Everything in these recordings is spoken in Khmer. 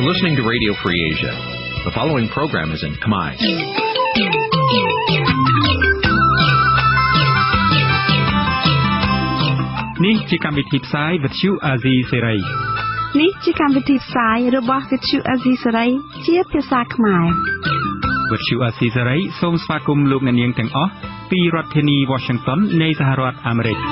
Listening to Radio Free Asia. The following program is in Khmer. នេះជាកម្មវិធីផ្សាយវិទ្យុអាស៊ីសេរី នេះជាកម្មវិធីផ្សាយរបស់វិទ្យុអាស៊ីសេរីជាភាសាខ្មែរ វិទ្យុអាស៊ីសេរីសូមស្វាគមន៍លោកអ្នកនាងទាំងអស់ពីរដ្ឋធានី Washington នៃសហរដ្ឋអាមេរិក។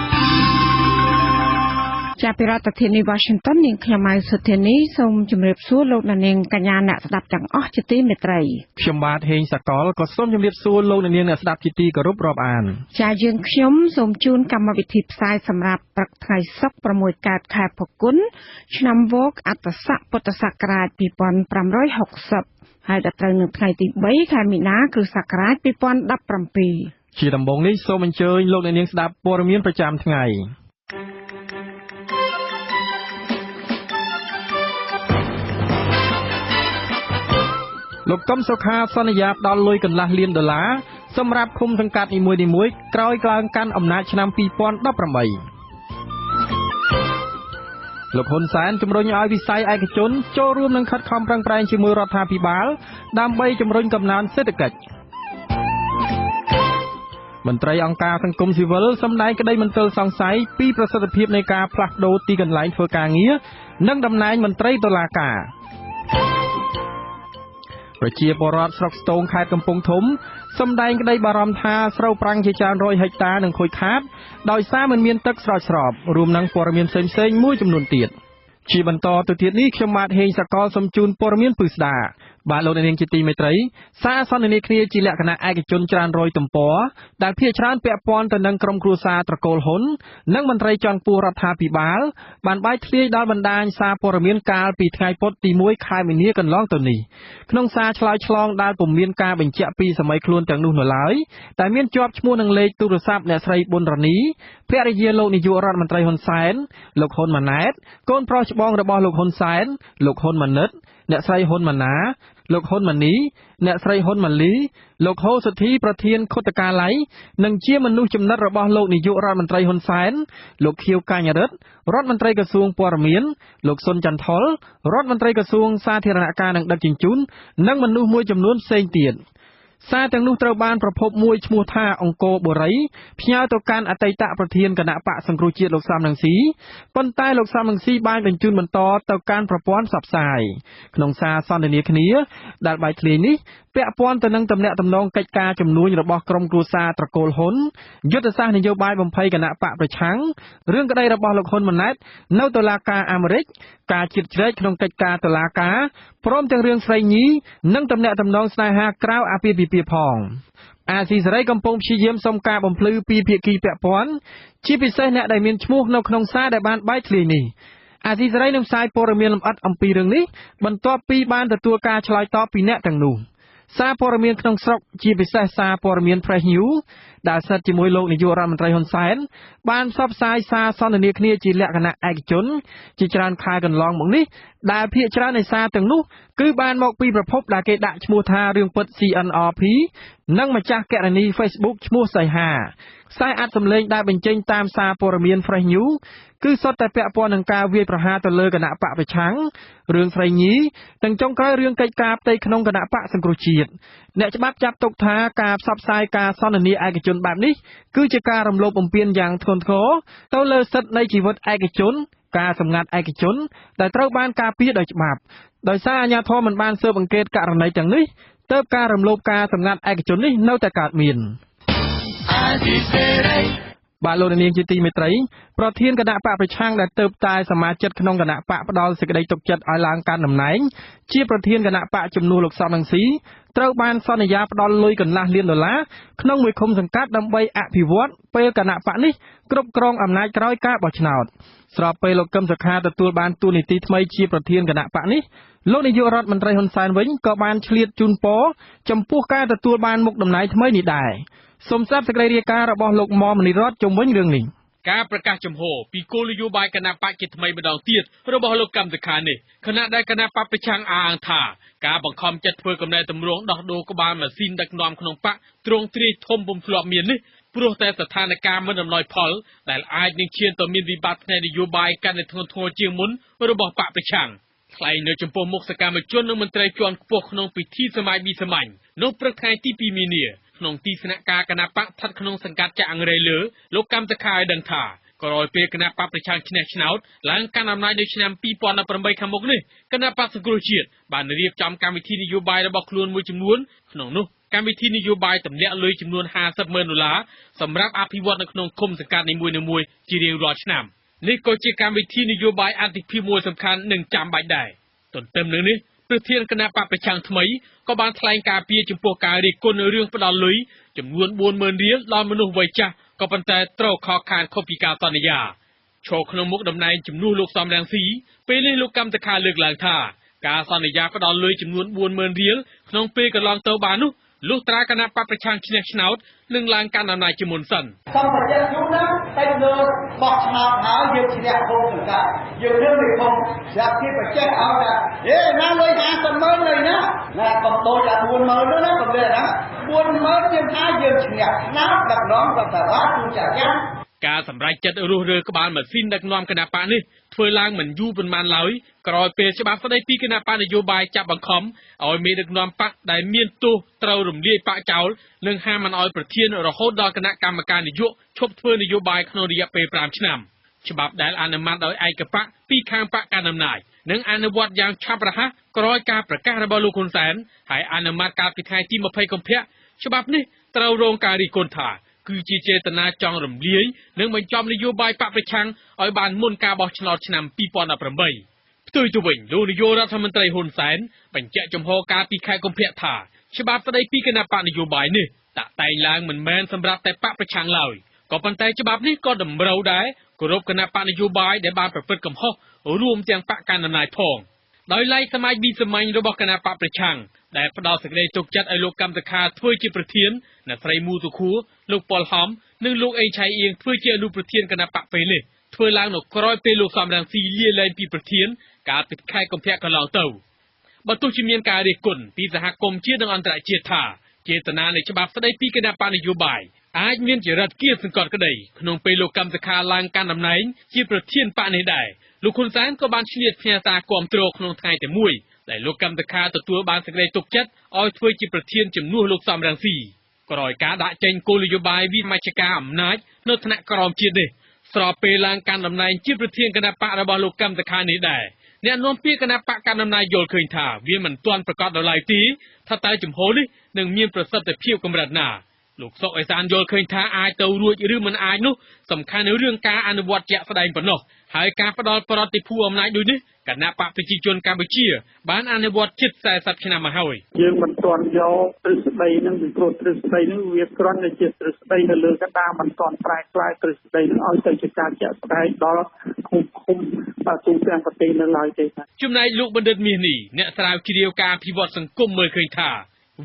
ចាប់ពីរដ្ឋធានី Washington នាងខ្ញុំម៉ៅសុធានីសូមជម្រាបសួរលោកអ្នកនាងកញ្ញាអ្នកស្ដាប់ទាំងអស់ជាទីមេត្រី។ ខ្ញុំបាទហេងសកលក៏សូមជម្រាបសួរលោកអ្នកនាងអ្នកស្ដាប់ជាទីគោរពរាប់អាន។ ចាយើងខ្ញុំសូមជូនកម្មវិធីផ្សាយសម្រាប់ព្រឹកថ្ងៃសុក្រ6កើតខែផល្គុនឆ្នាំវកអត្តស័កពុទ្ធសករាជ2560ហើយដល់ត្រូវនៅថ្ងៃទី3ខែមីនាគ្រិស្តសករាជ2017។ ជាដំបូងនេះសូមអញ្ជើញលោកអ្នកនាងស្ដាប់ព័ត៌មានប្រចាំថ្ងៃ។ លោកកឹមសុខាសន្យាផ្ដល់លុយកន្លះលានដុល្លារសម្រាប់ឃុំសង្កាត់នីមួយៗក្រោយឡើងកាន់អំណាចឆ្នាំ2018។ លោកហ៊ុនសែនជំរុញឲ្យវិស័យឯកជនចូលរួមនឹងខិតខំប្រឹងប្រែងជាមួយរដ្ឋាភិបាលដើម្បីជំរុញកំណើនសេដ្ឋកិច្ច។ មន្ត្រីអង្គការសង្គមស៊ីវិលសម្ដែងក្តីមន្ទិលសង្ស័យពីប្រសិទ្ធភាពនៃការផ្លាស់ប្ដូរទីកន្លែងធ្វើការងារនិងតំណែងមន្ត្រីតុលាការ។ ប្រជាពលរដ្ឋស្រុកស្ទោងខេត្តកំពង់ធំសម្ដែងក្តីបារម្ភថាស្រូវប្រាំងជាច្រើនរយហិកតានឹងខូចខាតដោយសារមិនមានទឹកស្រោចស្រពរួមនឹងព័ត៌មានផ្សេងៗមួយចំនួនទៀត។ ជាបន្តទៅទៀតនេះខ្ញុំបាទហេងសកលសូមជូនព័ត៌មានពិស្ដា។ បាទលោកអ្នកនាងជាទីមេត្រីសារសន្ទនាគ្នាជាលក្ខណៈឯកជនច្រើនរយទំព័រដែលភាគច្រើនពាក់ព័ន្ធទៅនឹងក្រុមគ្រួសារត្រកូលហ៊ុននិងមន្ត្រីជាន់ខ្ពស់រដ្ឋាភិបាលបានបែកធ្លាយដល់បណ្ដាញសារព័ត៌មានកាលពីថ្ងៃពុធទី1ខែមីនាកន្លងទៅនេះ។ ក្នុងសារឆ្លើយឆ្លងដែលពុំមានការបញ្ជាក់ពីសម័យខ្លួនទាំងនោះនៅឡើយតែមានជាប់ឈ្មោះនិងលេខទូរស័ព្ទអ្នកស្រីប៊ុនរ៉ានីភរិយាលោកនាយករដ្ឋមន្ត្រីហ៊ុនសែនលោកហ៊ុនម៉ាណែតកូនប្រុសច្បងរបស់លោកហ៊ុនសែនលោកហ៊ុនម៉ាណិតអ្នកស្រីហ៊ុនម៉ាណាលោកហ៊ុនម៉ានីអ្នកស្រីហ៊ុនម៉ាលីលោកហូសុធីប្រធានខុទ្ទកាល័យនិងជាមនុស្សចំណិតរបស់លោកនាយករដ្ឋមន្ត្រីហ៊ុនសែនលោកខៀវកាញរិទ្ធរដ្ឋមន្ត្រីក្រសួងព័ត៌មានលោកសុនចន្ទថុលរដ្ឋមន្ត្រីក្រសួងសាធារណការនិងដឹកជញ្ជូននិងមនុស្សមួយចំនួនផ្សេងទៀត។ សារទាំងនោះត្រូវបានប្រភពមួយឈ្មោះថាអង្គរបុរីផ្ញើទៅកាន់អតីតប្រធានគណៈបកសង្គ្រោះជាតិលោកសំរងស៊ីប៉ុន្តែលោកសំរងស៊ីបានបញ្ជូនបន្តទៅកាន់ប្រព័ន្ធផ្សព្វផ្សាយ។ ក្នុងសារសន្ទនាគ្នាដែលបែកធ្លាយនេះពាក់ព័ន្ធទៅនឹងទំនាក់ទំនងកិច្ចការជំនួញរបស់ក្រុមគ្រួសារត្រកូលហ៊ុនយុទ្ធសាស្ត្រនយោបាយបំភ័យគណៈបកប្រឆាំងរឿងក្តីរបស់លោកហ៊ុនម៉ាណែតនៅតុលាការអាមេរិកការជាតិជ្រែកក្នុងកិច្ចការតុលាការព្រមទាំងរឿងស្រីញីនិងទំនាក់ទំនងស្នេហាក្រៅអាពាហ៍ពិពាហ៍ផង។ អាស៊ីសេរីកំពុងព្យាយាមសុំការបំភ្លឺពីភាគីពាក់ព័ន្ធជាពិសេសអ្នកដែលមានឈ្មោះនៅក្នុងសារដែលបានបែកធ្លាយនេះ។ អាស៊ីសេរីនឹងផ្សាយព័ត៌មានលម្អិតអំពីរឿងនេះបន្ទាប់ពីបានទទួលការឆ្លើយតបពីអ្នកទាំងនោះ។ សារព័ត៌មានក្នុងស្រុកជាពិសេសសារព័ត៌មាន Fresh News ដែលស្និទ្ធជាមួយលោកនាយករដ្ឋមន្ត្រីហ៊ុនសែនបានផ្សព្វផ្សាយសារសន្ទនាគ្នាជាលក្ខណៈឯកជនជាច្រើនខែកន្លងមកនេះដែលភាគច្រើននៃសារទាំងនោះគឺបានមកពីប្រភពដែលគេដាក់ឈ្មោះថារឿងពិត CNRP និងម្ចាស់គណនី Facebook ឈ្មោះសីហា។ ខ្សែអាត់សម្លេងដែលបញ្ចេញតាមសារព័ត៌មាន Fresh News គឺសុទ្ធតែពាក់ព័ន្ធនឹងការវាយប្រហារទៅលើគណៈបកប្រឆាំងរឿងស្រីញីនិងចុងក្រោយរឿងកិច្ចការផ្ទៃក្នុងគណៈបកសង្គ្រោះជាតិ។ អ្នកច្បាប់ចាត់ទុកថាការផ្សព្វផ្សាយការសន្ទនាឯកជនបែបនេះគឺជាការរំលោភបំពានយ៉ាងធ្ងន់ធ្ងរទៅលើសិទ្ធិនៃជីវិតឯកជនការសម្ងាត់ឯកជនដែលត្រូវបានការពារដោយច្បាប់ដោយសារអាជ្ញាធរមិនបានស៊ើបអង្កេតករណីទាំងនេះទើបការរំលោភការសម្ងាត់ឯកជននេះនៅតែកើតមាន។ បាទលោកនាងជាទីមេត្រីប្រធានគណៈបកប្រឆាំងដែលទើបតែសមាជិកក្នុងគណៈបកផ្ដល់សេចក្តីទុកចិត្តឲ្យឡើងកាន់តំណែងជាប្រធានគណៈបកជំនួសលោកសំរងស៊ីត្រូវបានសន្យាផ្ដល់លុយកន្លះលានដុល្លារក្នុងមួយឃុំសង្កាត់ដើម្បីអភិវឌ្ឍពេលគណៈបកនេះគ្រប់គ្រងអំណាចក្រោយការបោះឆ្នោត។ ស្របពេលលោកកឹមសុខាទទួលបានតួនាទីថ្មីជាប្រធានគណៈបកនេះលោកនាយករដ្ឋមន្ត្រីហ៊ុនសែនវិញក៏បានឆ្លៀតជូនពរចំពោះការទទួលបានមុខតំណែងថ្មីនេះដែរ។ សូមស្ដាប់សេចក្តីរាយការណ៍របស់លោកមនីរតន៍ជុំវិញរឿងនេះ។ ការប្រកាសជំហរពីគោលនយោបាយគណៈបកជាថ្មីម្ដងទៀតរបស់លោកកឹមសុខានេះខណៈដែលគណៈបកប្រឆាំងអះអាងថាការបង្ខំចិត្តធ្វើកំណែទម្រង់ដោះដូរក្បាលម៉ាស៊ីនដឹកនាំក្នុងបកទ្រង់ទ្រាយធំពុំធ្លាប់មាននេះព្រោះតែស្ថានភាពមិនអំណោយផលដែលអាចនឹងឈានទៅមានវិបត្តិផ្នែកនយោបាយកាន់តែធ្ងន់ធ្ងរជាងមុនរបស់បកប្រឆាំង។ ថ្លែងនៅចំពោះមុខសកម្មជន និងមន្ត្រីជាន់ខ្ពស់ក្នុងពិធីសមាជវិសាមញ្ញនៅព្រឹកថ្ងៃទី២ មីនា ក្នុងទីស្នាក់ការគណបក្សស្ថិតក្នុងសង្កាត់ចាក់អង្រែលើ លោក កឹម សុខា ឲ្យដឹងថា ក្រោយពេលគណបក្សប្រឆាំងឈ្នះឆ្នោតឡើងកាន់អំណាចនៅឆ្នាំ២០១៨ ខាងមុខនេះ គណបក្សសង្គ្រោះជាតិ បានរៀបចំកម្មវិធីនយោបាយរបស់ខ្លួនមួយចំនួន ក្នុងនោះកម្មវិធីនយោបាយទម្លាក់លុយចំនួន ៥០ម៉ឺនដុល្លារ សម្រាប់អភិវឌ្ឍន៍នៅក្នុងឃុំ-សង្កាត់នីមួយៗជារៀងរាល់ឆ្នាំ។ នេះក៏ជាកម្មវិធីនយោបាយអាទិភាពមួយសំខាន់ និងចាំបាច់ដែរ។ ទន្ទឹមនឹងនេះ ប្រធានគណបក្សប្រឆាំងថ្មី ក៏បានថ្លែងការពារចំពោះការរិះគន់រឿងផ្ដល់លុយចំនួន ៤ម៉ឺនរៀលដល់មនុស្សវ័យចាស់ ប៉ុន្តែត្រូវខកខានខុសពីការសន្យា។ ឈរក្នុងមុខតំណែងជំនួសលោក សម រង្ស៊ី ពេលនេះលោក កឹម សុខា លើកឡើងថា ការសន្យាផ្ដល់លុយចំនួន ៤ម៉ឺនរៀលក្នុងពេលកន្លងទៅបាននោះ លុះត្រាគណបក្សប្រឆាំងឈ្នះឆ្នោត និងឡើងកាន់អំណាចជាមុនសិន៖ «សូមបញ្ជាក់ជូនណា តែលើបោះឆ្នោតហើយយើងឈ្នះឃុំសង្កាត់ យើងធ្វើមេឃុំ ស្រាប់គេបញ្ចេះឲ្យថា ហេណាលុយ ៥០ម៉ឺននៅណា ណែកុំដូចអា ៤ម៉ឺននោះណា កុំដូចអាហ្នឹង ៤ម៉ឺនយើងថាយើងឈ្នះឆ្នោតដឹកនាំរដ្ឋាភិបាលជូនចាស់ៗ» ការសម្រេចចិត្តរុះរើក្បាលម៉ាស៊ីនដឹកនាំគណបក្សនេះ ធ្វើឡើងមិនយូរប៉ុន្មានឡើយ ក្រោយពេលច្បាប់ស្ដីពីគណបក្សនយោបាយ ចាប់បង្ខំឲ្យមេដឹកនាំបក្សដែលមានទោស ត្រូវរំលាយបក្សចោល និងហាមមិនឲ្យប្រធាន រហូតដល់គណៈកម្មការនាយកឈប់ធ្វើនយោបាយក្នុងរយៈពេល ៥ឆ្នាំ។ ច្បាប់ដែលអនុម័តដោយឯកបក្សពីខាងបក្សកាន់អំណាច និងអនុវត្តយ៉ាងឆាប់រហ័សក្រោយការប្រកាសរបស់លោក ហ៊ុន សែន ហើយអនុម័តកាលពីថ្ងៃទី២០ កុម្ភៈ ច្បាប់នេះត្រូវរងការរិះគន់ថា គឺជាចេតនាចង់រំលាយ និងបញ្ចប់នយោបាយបក្សប្រឆាំងឲ្យបានមុនការបោះឆ្នោតឆ្នាំ២០១៨។ ផ្ទុយទៅវិញ លោកនាយករដ្ឋមន្ត្រី ហ៊ុន សែន បញ្ជាក់ជំហរកាលពីខែកុម្ភៈ ថា ច្បាប់ស្ដីពីគណបក្សនយោបាយនេះ តាក់តែងឡើងមិនមែនសម្រាប់តែបក្សប្រឆាំងឡើយ ប៉ុន្តែច្បាប់នេះក៏តម្រូវដែរគោរពគណបក្សនយោបាយដែលបានប្រព្រឹត្តកំហុស រួមទាំងបក្សកាន់អំណាចផង។ ដោយឡែកសមាជវិសាមញ្ញរបស់គណបក្សប្រឆាំងដែលផ្ដល់សេចក្ដីទុកចិត្តឲ្យលោក កឹម សុខា ធ្វើជាប្រធាន អ្នកស្រី មូរ សុខហួរ លោក ប៉ុល ហំម និងលោក អេង ឆៃអ៊ាង ធ្វើជាអនុប្រធានគណបក្សពេលនេះ ធ្វើឡើងនៅក្រោយពេលលោក សម រង្ស៊ី លាលែងពីប្រធានកាលពីខែកុម្ភៈ កន្លងទៅ។ បើទោះជាមានការរិះគន់ពីសហគមន៍ជាតិ និងអន្តរជាតិថា ចេតនានៃច្បាប់ស្ដីពីគណបក្សនយោបាយ អាចមានចរិតគាបសង្កត់ក្ដី ក្នុងពេលលោក កឹម សុខា ឡើងកាន់តំណែងជាប្រធានបក្សនេះដែរ លោក ហ៊ុន សែន ក៏បានឆ្លៀតផ្ញើសារគាំទ្រក្នុងថ្ងៃតែមួយដែលលោក កឹម សុខា ទទួលបានសេចក្ដីទុកចិត្តឲ្យធ្វើជាប្រធានជំនួសលោក សម រង្ស៊ី។ ក្រោយការដាក់ចេញគោលនយោបាយវិមជ្ឈការអំណាចនៅថ្នាក់ក្រោមជាតិនេះ ស្របពេលឡើងកាន់តំណែងជាប្រធានគណបក្សរបស់លោក កឹម សុខា នេះដែរ អ្នកនាំពាក្យគណបក្សកាន់អំណាចយល់ឃើញថា វាមិនទាន់ប្រាកដនៅឡើយទេ ថាតើជំហរនេះនឹងមានប្រសិទ្ធភាពកម្រិតណា។ លោក សុខ ឥសាន យល់ឃើញថា អាចទៅរួច ឬមិនអាចនោះ សំខាន់រឿងការអនុវត្តជាក់ស្ដែងប៉ុណ្ណោះ ហើយការផ្ដល់ប្រតិភូអំណាចដូចនេះ គណបក្សប្រជាជនកម្ពុជា បានអនុវត្តជិត ៤០ឆ្នាំមកហើយ៖ «យើងមិនទាន់យកទ្រឹស្ដីហ្នឹង ពីព្រោះទ្រឹស្ដីហ្នឹងវាគ្រាន់តែជាទ្រឹស្ដីនៅលើក្រដាស មិនទាន់ប្រែក្លាយទ្រឹស្ដីហ្នឹងឲ្យទៅជាការជាក់ស្ដែងដល់ភូមិឃុំទូទាំងប្រទេសនៅឡើយទេ» ចំណែកលោកបណ្ឌិត មាស នី អ្នកស្រាវជ្រាវការអភិវឌ្ឍសង្គម មើលឃើញថា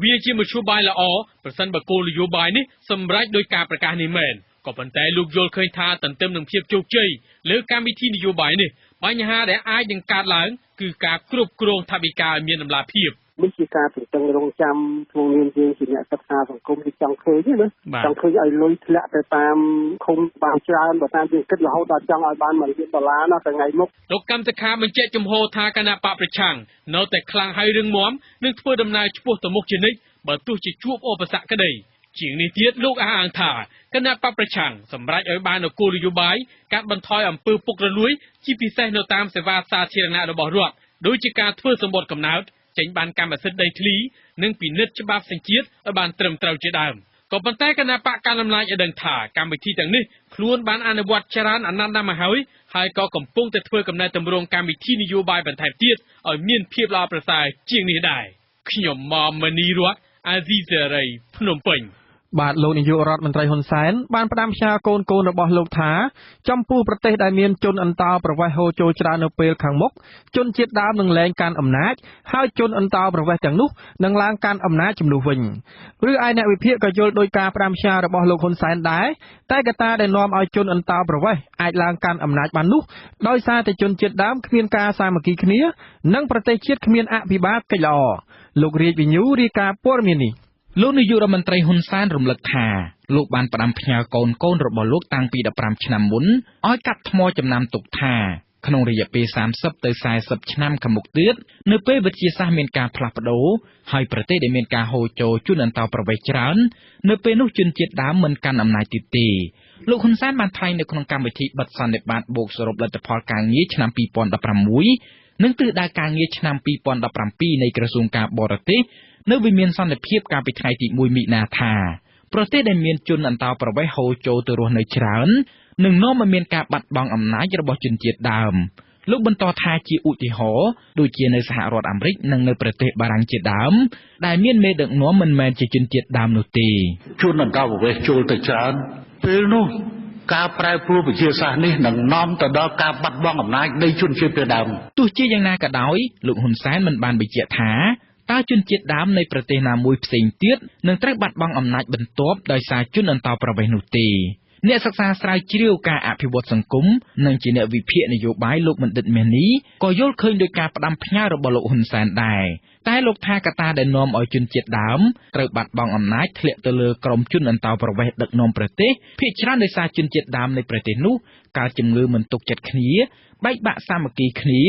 វាជាមធ្យោបាយល្អ ប្រសិនបើគោលនយោបាយនេះសម្រេចដូចការប្រកាសនេះមែន។ ប៉ុន្តែលោកយល់ឃើញថា ទន្ទឹមនឹងភាពជោគជ័យលើកម្មវិធីនយោបាយនេះ បញ្ហាដែលអាចនឹងកើតឡើង គឺការគ្រប់គ្រងថវិកាឲ្យមានតម្លាភាព៖ «នេះជាការទន្ទឹងរង់ចាំក្នុងនាមយើងជាអ្នកសិក្សាសង្គម យើងចង់ឃើញ ចង់ឃើញឲ្យលុយធ្លាក់ទៅតាមឃុំបានច្រើន បើតាមយើងគិតរហូតដល់ចង់ឲ្យបាន ១លានដុល្លារណោះទៅថ្ងៃមុខ» លោក កឹម សុខា បញ្ជាក់ជំហរថា គណបក្សប្រឆាំងនៅតែខ្លាំង ហើយរឹងមាំ និងធ្វើដំណើរឆ្ពោះទៅមុខជានិច្ច បើទោះជាជួបឧបសគ្គក្ដី។ ជាងនេះទៀត លោកអះអាងថា គណបក្សប្រឆាំងសម្រេចឲ្យបាននូវគោលនយោបាយកាត់បន្ថយអំពើពុករលួយ ជាពិសេសនៅតាមសេវាសាធារណៈរបស់រដ្ឋ ដូចជាការធ្វើសំបុត្រកំណើត ចេញប័ណ្ណកម្មសិទ្ធិដីធ្លី និងពិនិត្យច្បាប់សញ្ជាតិឲ្យបានត្រឹមត្រូវ ជាដើម។ ប៉ុន្តែគណបក្សកាន់អំណាចឲ្យដឹងថា កម្មវិធីទាំងនេះ ខ្លួនបានអនុវត្តច្រើនអាណត្តិណាស់មកហើយ ហើយក៏កំពុងតែធ្វើកំណែទម្រង់កម្មវិធីនយោបាយបន្ថែមទៀត ឲ្យមានភាពល្អប្រសើរជាងនេះដែរ។ អាស៊ីសេរី ភ្នំពេញ បាទលោកនាយករដ្ឋមន្ត្រីហ៊ុនសែន បានផ្ដាំផ្ញើកូនៗរបស់លោកថា ចំពោះប្រទេសដែលមានជនអន្តោប្រវេសន៍ហូរចូលច្រើននៅពេលខាងមុខ ជនជាតិដើមនឹងលែងកាន់អំណាច ហើយជនអន្តោប្រវេសន៍ទាំងនោះនឹងឡើងកាន់អំណាចជំនួសវិញ។ ឬឯអ្នកវិភាគក៏យល់ដូចការផ្ដាំផ្ញើរបស់លោកហ៊ុនសែនដែរ តែកត្តាដែលនាំឲ្យជនអន្តោប្រវេសន៍អាចឡើងកាន់អំណាចបាននោះ ដោយសារតែជនជាតិដើមគ្មានការសាមគ្គីគ្នា និងប្រទេសជាតិគ្មានអភិបាលកិច្ចល្អ។ លោក រាជ វិញ្ញូ រាយការណ៍ព័ត៌មាននេះ។ លោកនាយករដ្ឋមន្ត្រីហ៊ុនសែន រំលឹកថា លោកបានផ្ដាំផ្ញើកូនៗរបស់លោកតាំងពី ១៥ឆ្នាំមុន ឲ្យកាត់ថ្មចំណាំទុកថា ក្នុងរយៈពេល ៣០ ទៅ ៤០ ឆ្នាំខាងមុខទៀត នៅពេលវិទ្យាសាស្ត្រមានការផ្លាស់ប្ដូរ ហើយប្រទេសដែលមានការហូរចូលជនអន្តោប្រវេសន៍ច្រើន នៅពេលនោះជនជាតិដើមមិនកាន់អំណាចទៀតទេ។ លោក ហ៊ុន សែន បានថ្លែងនៅក្នុងកម្មវិធីបិទសន្និបាតបូកសរុបលទ្ធផលការងារឆ្នាំ២០១៦ និងទិសដៅការងារឆ្នាំ២០១៧ នៃក្រសួងការបរទេស នៅវិមានសន្តិភាពកាលពីថ្ងៃទី១ មីនា ថា ប្រទេសដែលមានជនអន្តោប្រវេសន៍ហូរចូលទៅរស់នៅច្រើន នឹងនាំឲ្យមានការបាត់បង់អំណាចរបស់ជនជាតិដើម។ លោកបន្តថា ជាឧទាហរណ៍ដូចជានៅសហរដ្ឋអាមេរិក និងនៅប្រទេសបារាំង ជាដើម ដែលមានមេដឹកនាំមិនមែនជាជនជាតិដើមនោះទេ៖ «ជនអន្តោប្រវេសន៍ចូលទៅច្រើន ពេលនោះការប្រែប្រួលវិទ្យាសាស្ត្រនេះនឹងនាំទៅដល់ការបាត់បង់អំណាចនៃជនជាតិដើម»។ ទោះជាយ៉ាងណាក៏ដោយ លោក ហ៊ុន សែន មិនបានបញ្ជាក់ថា តើជនជាតិដើមនៃប្រទេសណាមួយផ្សេងទៀតនឹងត្រូវបាត់បង់អំណាចបន្ទាប់ដោយសារជនអន្តោប្រវេសន៍នោះទេ។ អ្នកសិក្សាស្រាវជ្រាវការអភិវឌ្ឍសង្គម និងជាអ្នកវិភាគនយោបាយ លោកបណ្ឌិត មាស នី ក៏យល់ឃើញដូចការផ្ដាំផ្ញើរបស់លោក ហ៊ុន សែន ដែរ តែលោកថា កត្តាដែលនាំឲ្យជនជាតិដើមត្រូវបាត់បង់អំណាចធ្លាក់ទៅលើក្រុមជនអន្តោប្រវេសន៍ដឹកនាំប្រទេស ភាគច្រើនដោយសារជនជាតិដើមនៃប្រទេសនោះកើតជំងឺមិនទុកចិត្តគ្នា បែកបាក់សាមគ្គីគ្នា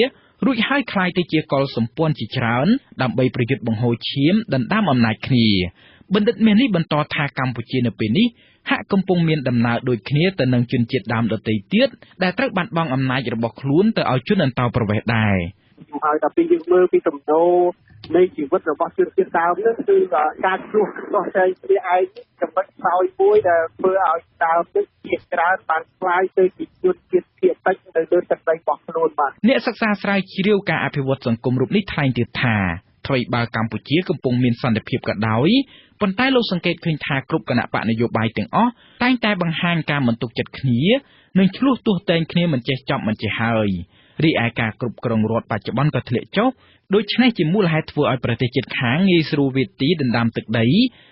រួចហើយក្លាយទៅជាកុលសម្ព័ន្ធជាច្រើន ដើម្បីប្រយុទ្ធបង្ហូរឈាមដណ្ដើមអំណាចគ្នា។ បណ្ឌិត មាស នី បន្តថា កម្ពុជានៅពេលនេះហាក់កំពុងមានដំណើរដូចគ្នាទៅនឹងជនជាតិដើមដទៃទៀត ដែលត្រូវបាត់បង់អំណាចរបស់ខ្លួនទៅឲ្យជនអន្តោប្រវេសន៍ដែរ។ ហើយដល់ពេលយើងមើលពីទំនោរនៃជីវិតរបស់ជនជាតិដើមនេះ គឺការឆ្លោះចែកគ្នាឯងចំណុចខ្សោយមួយដែលធ្វើឲ្យដើមនេះជាច្រើនបានក្លាយទៅជាជនជាតិភាគតិចនៅលើទឹកដីរបស់ខ្លួនបាទ។ អ្នកសិក្សាស្រាវជ្រាវការអភិវឌ្ឍសង្គមរូបនេះថ្លែងទៀតថា ថ្វីបើកម្ពុជាកំពុងមានសន្តិភាពក៏ដោយ ប៉ុន្តែលោកសង្កេតឃើញថា គ្រប់គណបក្សនយោបាយទាំងអស់តែងតែបង្ហាញការមិនទុកចិត្តគ្នា និងឈ្លោះទាស់ទែងគ្នាមិនចេះចប់មិនចេះហើយ។ រីឯការគ្រប់គ្រងរដ្ឋបច្ចុប្បន្នក៏ធ្លាក់ចុះ ដូច្នេះជាមូលហេតុធ្វើឲ្យប្រទេសជិតខាងងាយស្រួលវាយទីដណ្ដើមទឹកដី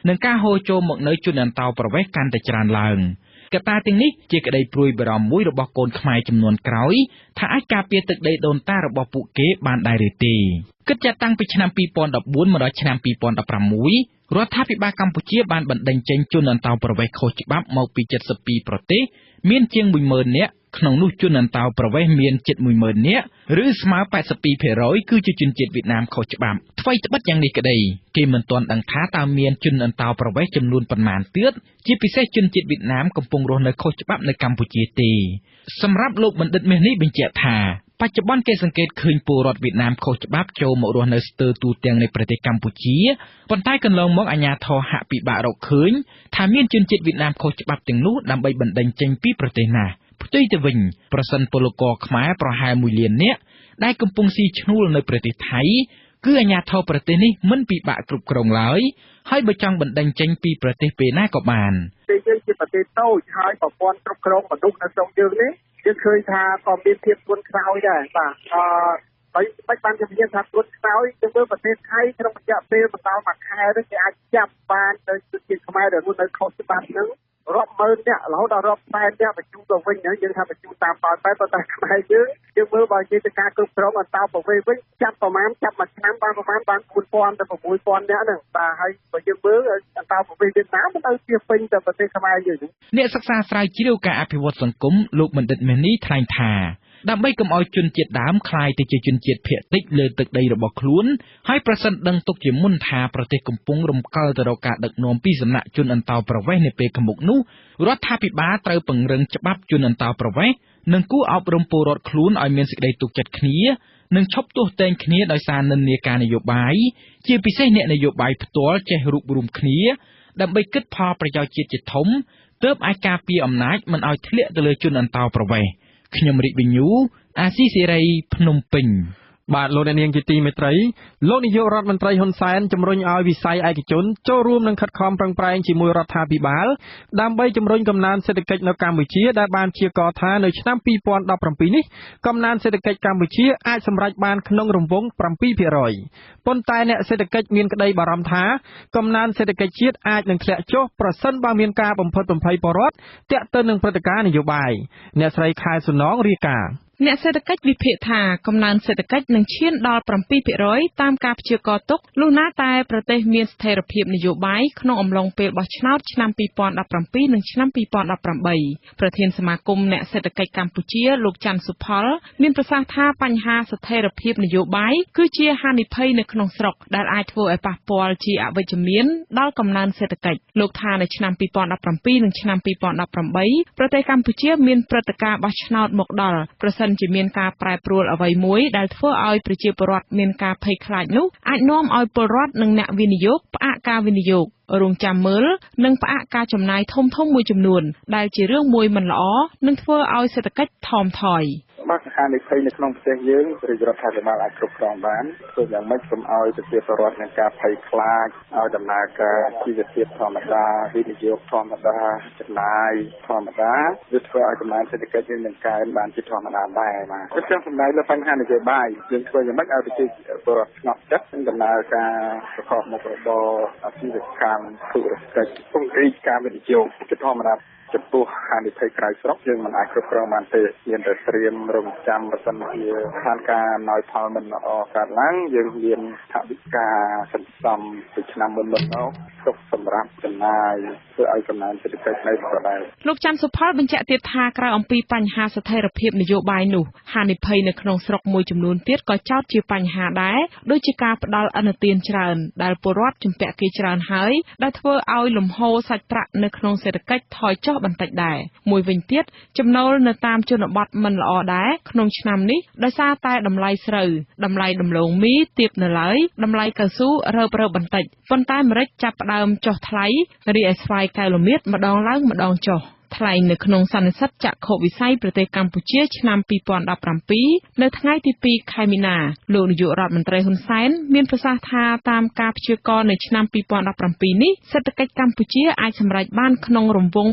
និងការហូរចូលមកនូវជនអន្តោប្រវេសន៍កាន់តែច្រើនឡើង។ កត្តាទាំងនេះជាក្តីព្រួយបារម្ភមួយរបស់កូនខ្មែរជំនាន់ក្រោយ ថាអាចការពារទឹកដីដូនតារបស់ពួកគេបានដែរឬទេ។ គិតចាប់តាំងពីឆ្នាំ២០១៤ មកដល់ឆ្នាំ២០១៦ រដ្ឋាភិបាលកម្ពុជាបានបណ្ដេញចេញជនអន្តោប្រវេសន៍ខុសច្បាប់មកពី ៧២ប្រទេស មានជាង ១ម៉ឺននាក់ ក្នុងនោះជនអន្តោប្រវេសន៍មានជិត ១ម៉ឺននាក់ ឬស្មើ ៨២% គឺជាជនជាតិវៀតណាម ខុសច្បាប់។ ថ្វីត្បិតយ៉ាងនេះក្ដី គេមិនទាន់ដឹងថា តើមានជនអន្តោប្រវេសន៍ចំនួនប៉ុន្មានទៀត ជាពិសេសជនជាតិវៀតណាម កំពុងរស់នៅខុសច្បាប់នៅកម្ពុជា ទេ។ សម្រាប់លោកបណ្ឌិត មាស នី បញ្ជាក់ថា បច្ចុប្បន្នគេសង្កេតឃើញពលរដ្ឋវៀតណាម ខុសច្បាប់ចូលមករស់នៅស្ទើរទូទាំងនៃប្រទេសកម្ពុជា ប៉ុន្តែកន្លងមកអាជ្ញាធរហាក់ពិបាករកឃើញថាមានជនជាតិវៀតណាម ខុសច្បាប់ទាំងនោះ ដើម្បីបណ្ដេញចេញពីប្រទេសណាស់។ ផ្ទុយទៅវិញ ប្រសិនពលករខ្មែរប្រហែល ១លាននាក់ដែលកំពុងស៊ីឈ្នួលនៅប្រទេសថៃ គឺអាជ្ញាធរប្រទេសនេះមិនពិបាកគ្រប់គ្រងឡើយ ហើយបើចង់បណ្ដេញចេញពីប្រទេសពេលណាក៏បាន៖ «ពេលយើងជាប្រទេសតូច ហើយប្រព័ន្ធគ្រប់គ្រងមនុស្សនៅស្រុកយើងនេះ យើងឃើញថាក៏មានភាពទន់ខ្សោយដែរបាទ ហើយមិនបានជំនាញថាទន់ខ្សោយ យើងមើលប្រទេសថៃក្នុងរយៈពេលមិនដល់មួយខែនេះ គេអាចចាប់បាននៅជនជាតិខ្មែរដែលរស់នៅខុសច្បាប់ហ្នឹងរាប់ម៉ឺននាក់ រហូតដល់រាប់សែននាក់បញ្ជូនទៅវិញហ្នឹង យើងថាបញ្ជូនតាមប៉ោយប៉ែត ប៉ុន្តែខ្មែរយើងយើងមើលបើនិយាយទៅការគ្រប់គ្រងអន្តោប្រវេសន៍វិញ ចាប់ប្រមាណចាប់មួយឆ្នាំបានប្រមាណបាន 4000 ទៅ 6000 នាក់ហ្នឹងបាទ ហើយបើយើងមើលអន្តោប្រវេសន៍វៀតណាមមិនទៅជាពេញតែប្រទេសខ្មែរយើង។ អ្នកសិក្សាស្រាវជ្រាវការអភិវឌ្ឍសង្គម លោកបណ្ឌិត មាស នី ថ្លែងថា ដើម្បីកុំឲ្យជនជាតិដើមក្លាយទៅជាជនជាតិភាគតិចលើទឹកដីរបស់ខ្លួន ហើយប្រសិនដឹងទុកជាមុនថាប្រទេសកំពុងរំកិលទៅរកការដឹកនាំពីសំណាក់ជនអន្តោប្រវេសន៍នាពេលខាងមុខនោះ រដ្ឋាភិបាលត្រូវពង្រឹងច្បាប់ជនអន្តោប្រវេសន៍ និងគួរអប់រំពលរដ្ឋខ្លួនឲ្យមានសេចក្ដីទុកចិត្តគ្នា និងឈប់ទាស់ទែងគ្នាដោយសារនិន្នាការនយោបាយ ជាពិសេសអ្នកនយោបាយផ្ទាល់ចេះរួបរួមគ្នា ដើម្បីគិតផលប្រយោជន៍ជាតិជាធំ ទើបអាចការពារអំណាចមិនឲ្យធ្លាក់ទៅលើជនអន្តោប្រវេសន៍។ ខ្ញុំរិទ្ធ វិញ្ញូ អាស៊ីសេរី ភ្នំពេញ។ បាទ លោកអ្នកនាងជាទីមេត្រី លោកនាយករដ្ឋមន្ត្រីហ៊ុនសែនជំរុញឲ្យវិស័យឯកជនចូលរួមនឹងខិតខំប្រឹងប្រែងជាមួយរដ្ឋាភិបាល ដើម្បីជំរុញកំណើនសេដ្ឋកិច្ចនៅកម្ពុជា ដែលបានព្យាករណ៍ថានៅឆ្នាំ2017នេះ កំណើនសេដ្ឋកិច្ចកម្ពុជាអាចសម្រេចបានក្នុងរង្វង់ 7%។ ប៉ុន្តែអ្នកសេដ្ឋកិច្ចមានក្តីបារម្ភថា កំណើនសេដ្ឋកិច្ចជាតិអាចនឹងធ្លាក់ចុះ ប្រសិនបើមានការបំភិតបំភ័យពលរដ្ឋទាក់ទិននឹងព្រឹត្តិការណ៍នយោបាយ។ អ្នកស្រីខែសុណងរាយការណ៍។ អ្នកសេដ្ឋកិច្ចវិភាគថា កំណើនសេដ្ឋកិច្ចនឹងឈានដល់ 7% តាមការព្យាករណ៍ទុក លុះណាតែប្រទេសមានស្ថិរភាពនយោបាយក្នុងអំឡុងពេលបោះឆ្នោតឆ្នាំ2017 និងឆ្នាំ2018។ ប្រធានសមាគមអ្នកសេដ្ឋកិច្ចកម្ពុជា លោកច័ន្ទសុផល មានប្រសាសន៍ថា បញ្ហាស្ថិរភាពនយោបាយគឺជាហានិភ័យនៅក្នុងស្រុក ដែលអាចធ្វើឲ្យប៉ះពាល់ជាអវិជ្ជមានដល់កំណើនសេដ្ឋកិច្ច។ លោកថា នៅឆ្នាំ2017 និងឆ្នាំ2018 ប្រទេសកម្ពុជាមានព្រឹត្តិការណ៍បោះឆ្នោតមកដល់ ប្រសិនជាមានការប្រែប្រួលអ្វីមួយដែលធ្វើឲ្យប្រជាពលរដ្ឋមានការភ័យខ្លាចនោះ អាចនាំឲ្យពលរដ្ឋនិងអ្នកវិនិយោគផ្អាកការវិនិយោគ រង់ចាំមើល និងផ្អាកការចំណាយធំៗមួយចំនួន ដែលជារឿងមួយមិនល្អ និងធ្វើឲ្យសេដ្ឋកិច្ចថមថយ។ បាទ ហានិភ័យនៅក្នុងប្រទេសយើង រាជរដ្ឋាភិបាលអាចគ្រប់គ្រងបាន ធ្វើយ៉ាងម៉េចកុំឲ្យប្រជាពលរដ្ឋមានការភ័យខ្លាច ឲ្យដំណើរការជីវភាពធម្មតា វិនិយោគធម្មតា ចំណាយធម្មតា វាធ្វើឲ្យកំណើនសេដ្ឋកិច្ចយើងនឹងកើនបានជាធម្មតាដែរ។ បាទ ខ្ញុំចង់សម្ដែងលើបញ្ហានយោបាយ យើងធ្វើយ៉ាងម៉េចឲ្យប្រជាពលរដ្ឋស្ងប់ចិត្ត និងដំណើរការប្រកបមុខរបរ អាជីវកម្ម ធុរកិច្ច ពង្រីកការវិនិយោគជាធម្មតា។ ចំពោះហានិភ័យក្រៅស្រុក យើងមិនអាចគ្រប់គ្រងបានទេ មានតែត្រៀមរងចាំ បើសិនជាស្ថានភាពអំណោយផលមិនល្អកើតឡើង យើងមានថវិកាសន្សំពីឆ្នាំមុនៗមកទុកសម្រាប់ចំណាយធ្វើឲ្យកំណើនសេដ្ឋកិច្ចនៅដដែល។ លោកច័ន្ទសុផលបញ្ជាក់ទៀតថា ក្រៅអំពីបញ្ហាស្ថិរភាពនយោបាយនោះ ហានិភ័យនៅក្នុងស្រុកមួយចំនួនទៀតក៏ចោទជាបញ្ហាដែរ ដូចជាការផ្ដល់ឥណទានច្រើន ដែលពលរដ្ឋជំពាក់គេច្រើនហើយ ដែលធ្វើឲ្យលំហូរសាច់ប្រាក់នៅក្នុងសេដ្ឋកិច្ចថយចុះបន្តិចដែរ។ មួយវិញទៀត ចំណូលនៅតាមជនបទមិនល្អដែរក្នុងឆ្នាំនេះ ដោយសារតែតម្លៃស្រូវ តម្លៃដំឡូងមីទាបនៅឡើយ តម្លៃកៅស៊ូរើបៗបន្តិច ប៉ុន្តែម្រេចចាប់ផ្ដើមចុះថ្លៃ រីឯស្វាយកែវល្មៀតម្ដងឡើងម្ដងចុះ។ ថ្លែងនៅក្នុងសន្និសីទចក្ខុវិស័យប្រទេសកម្ពុជាឆ្នាំ2017 នៅថ្ងៃទី2 ខែមីនា លោកនាយករដ្ឋមន្ត្រីហ៊ុនសែនមានប្រសាសន៍ថា តាមការព្យាករណ៍នៅឆ្នាំ2017នេះ សេដ្ឋកិច្ចកម្ពុជាអាចសម្រេចបានក្នុងរង្វង់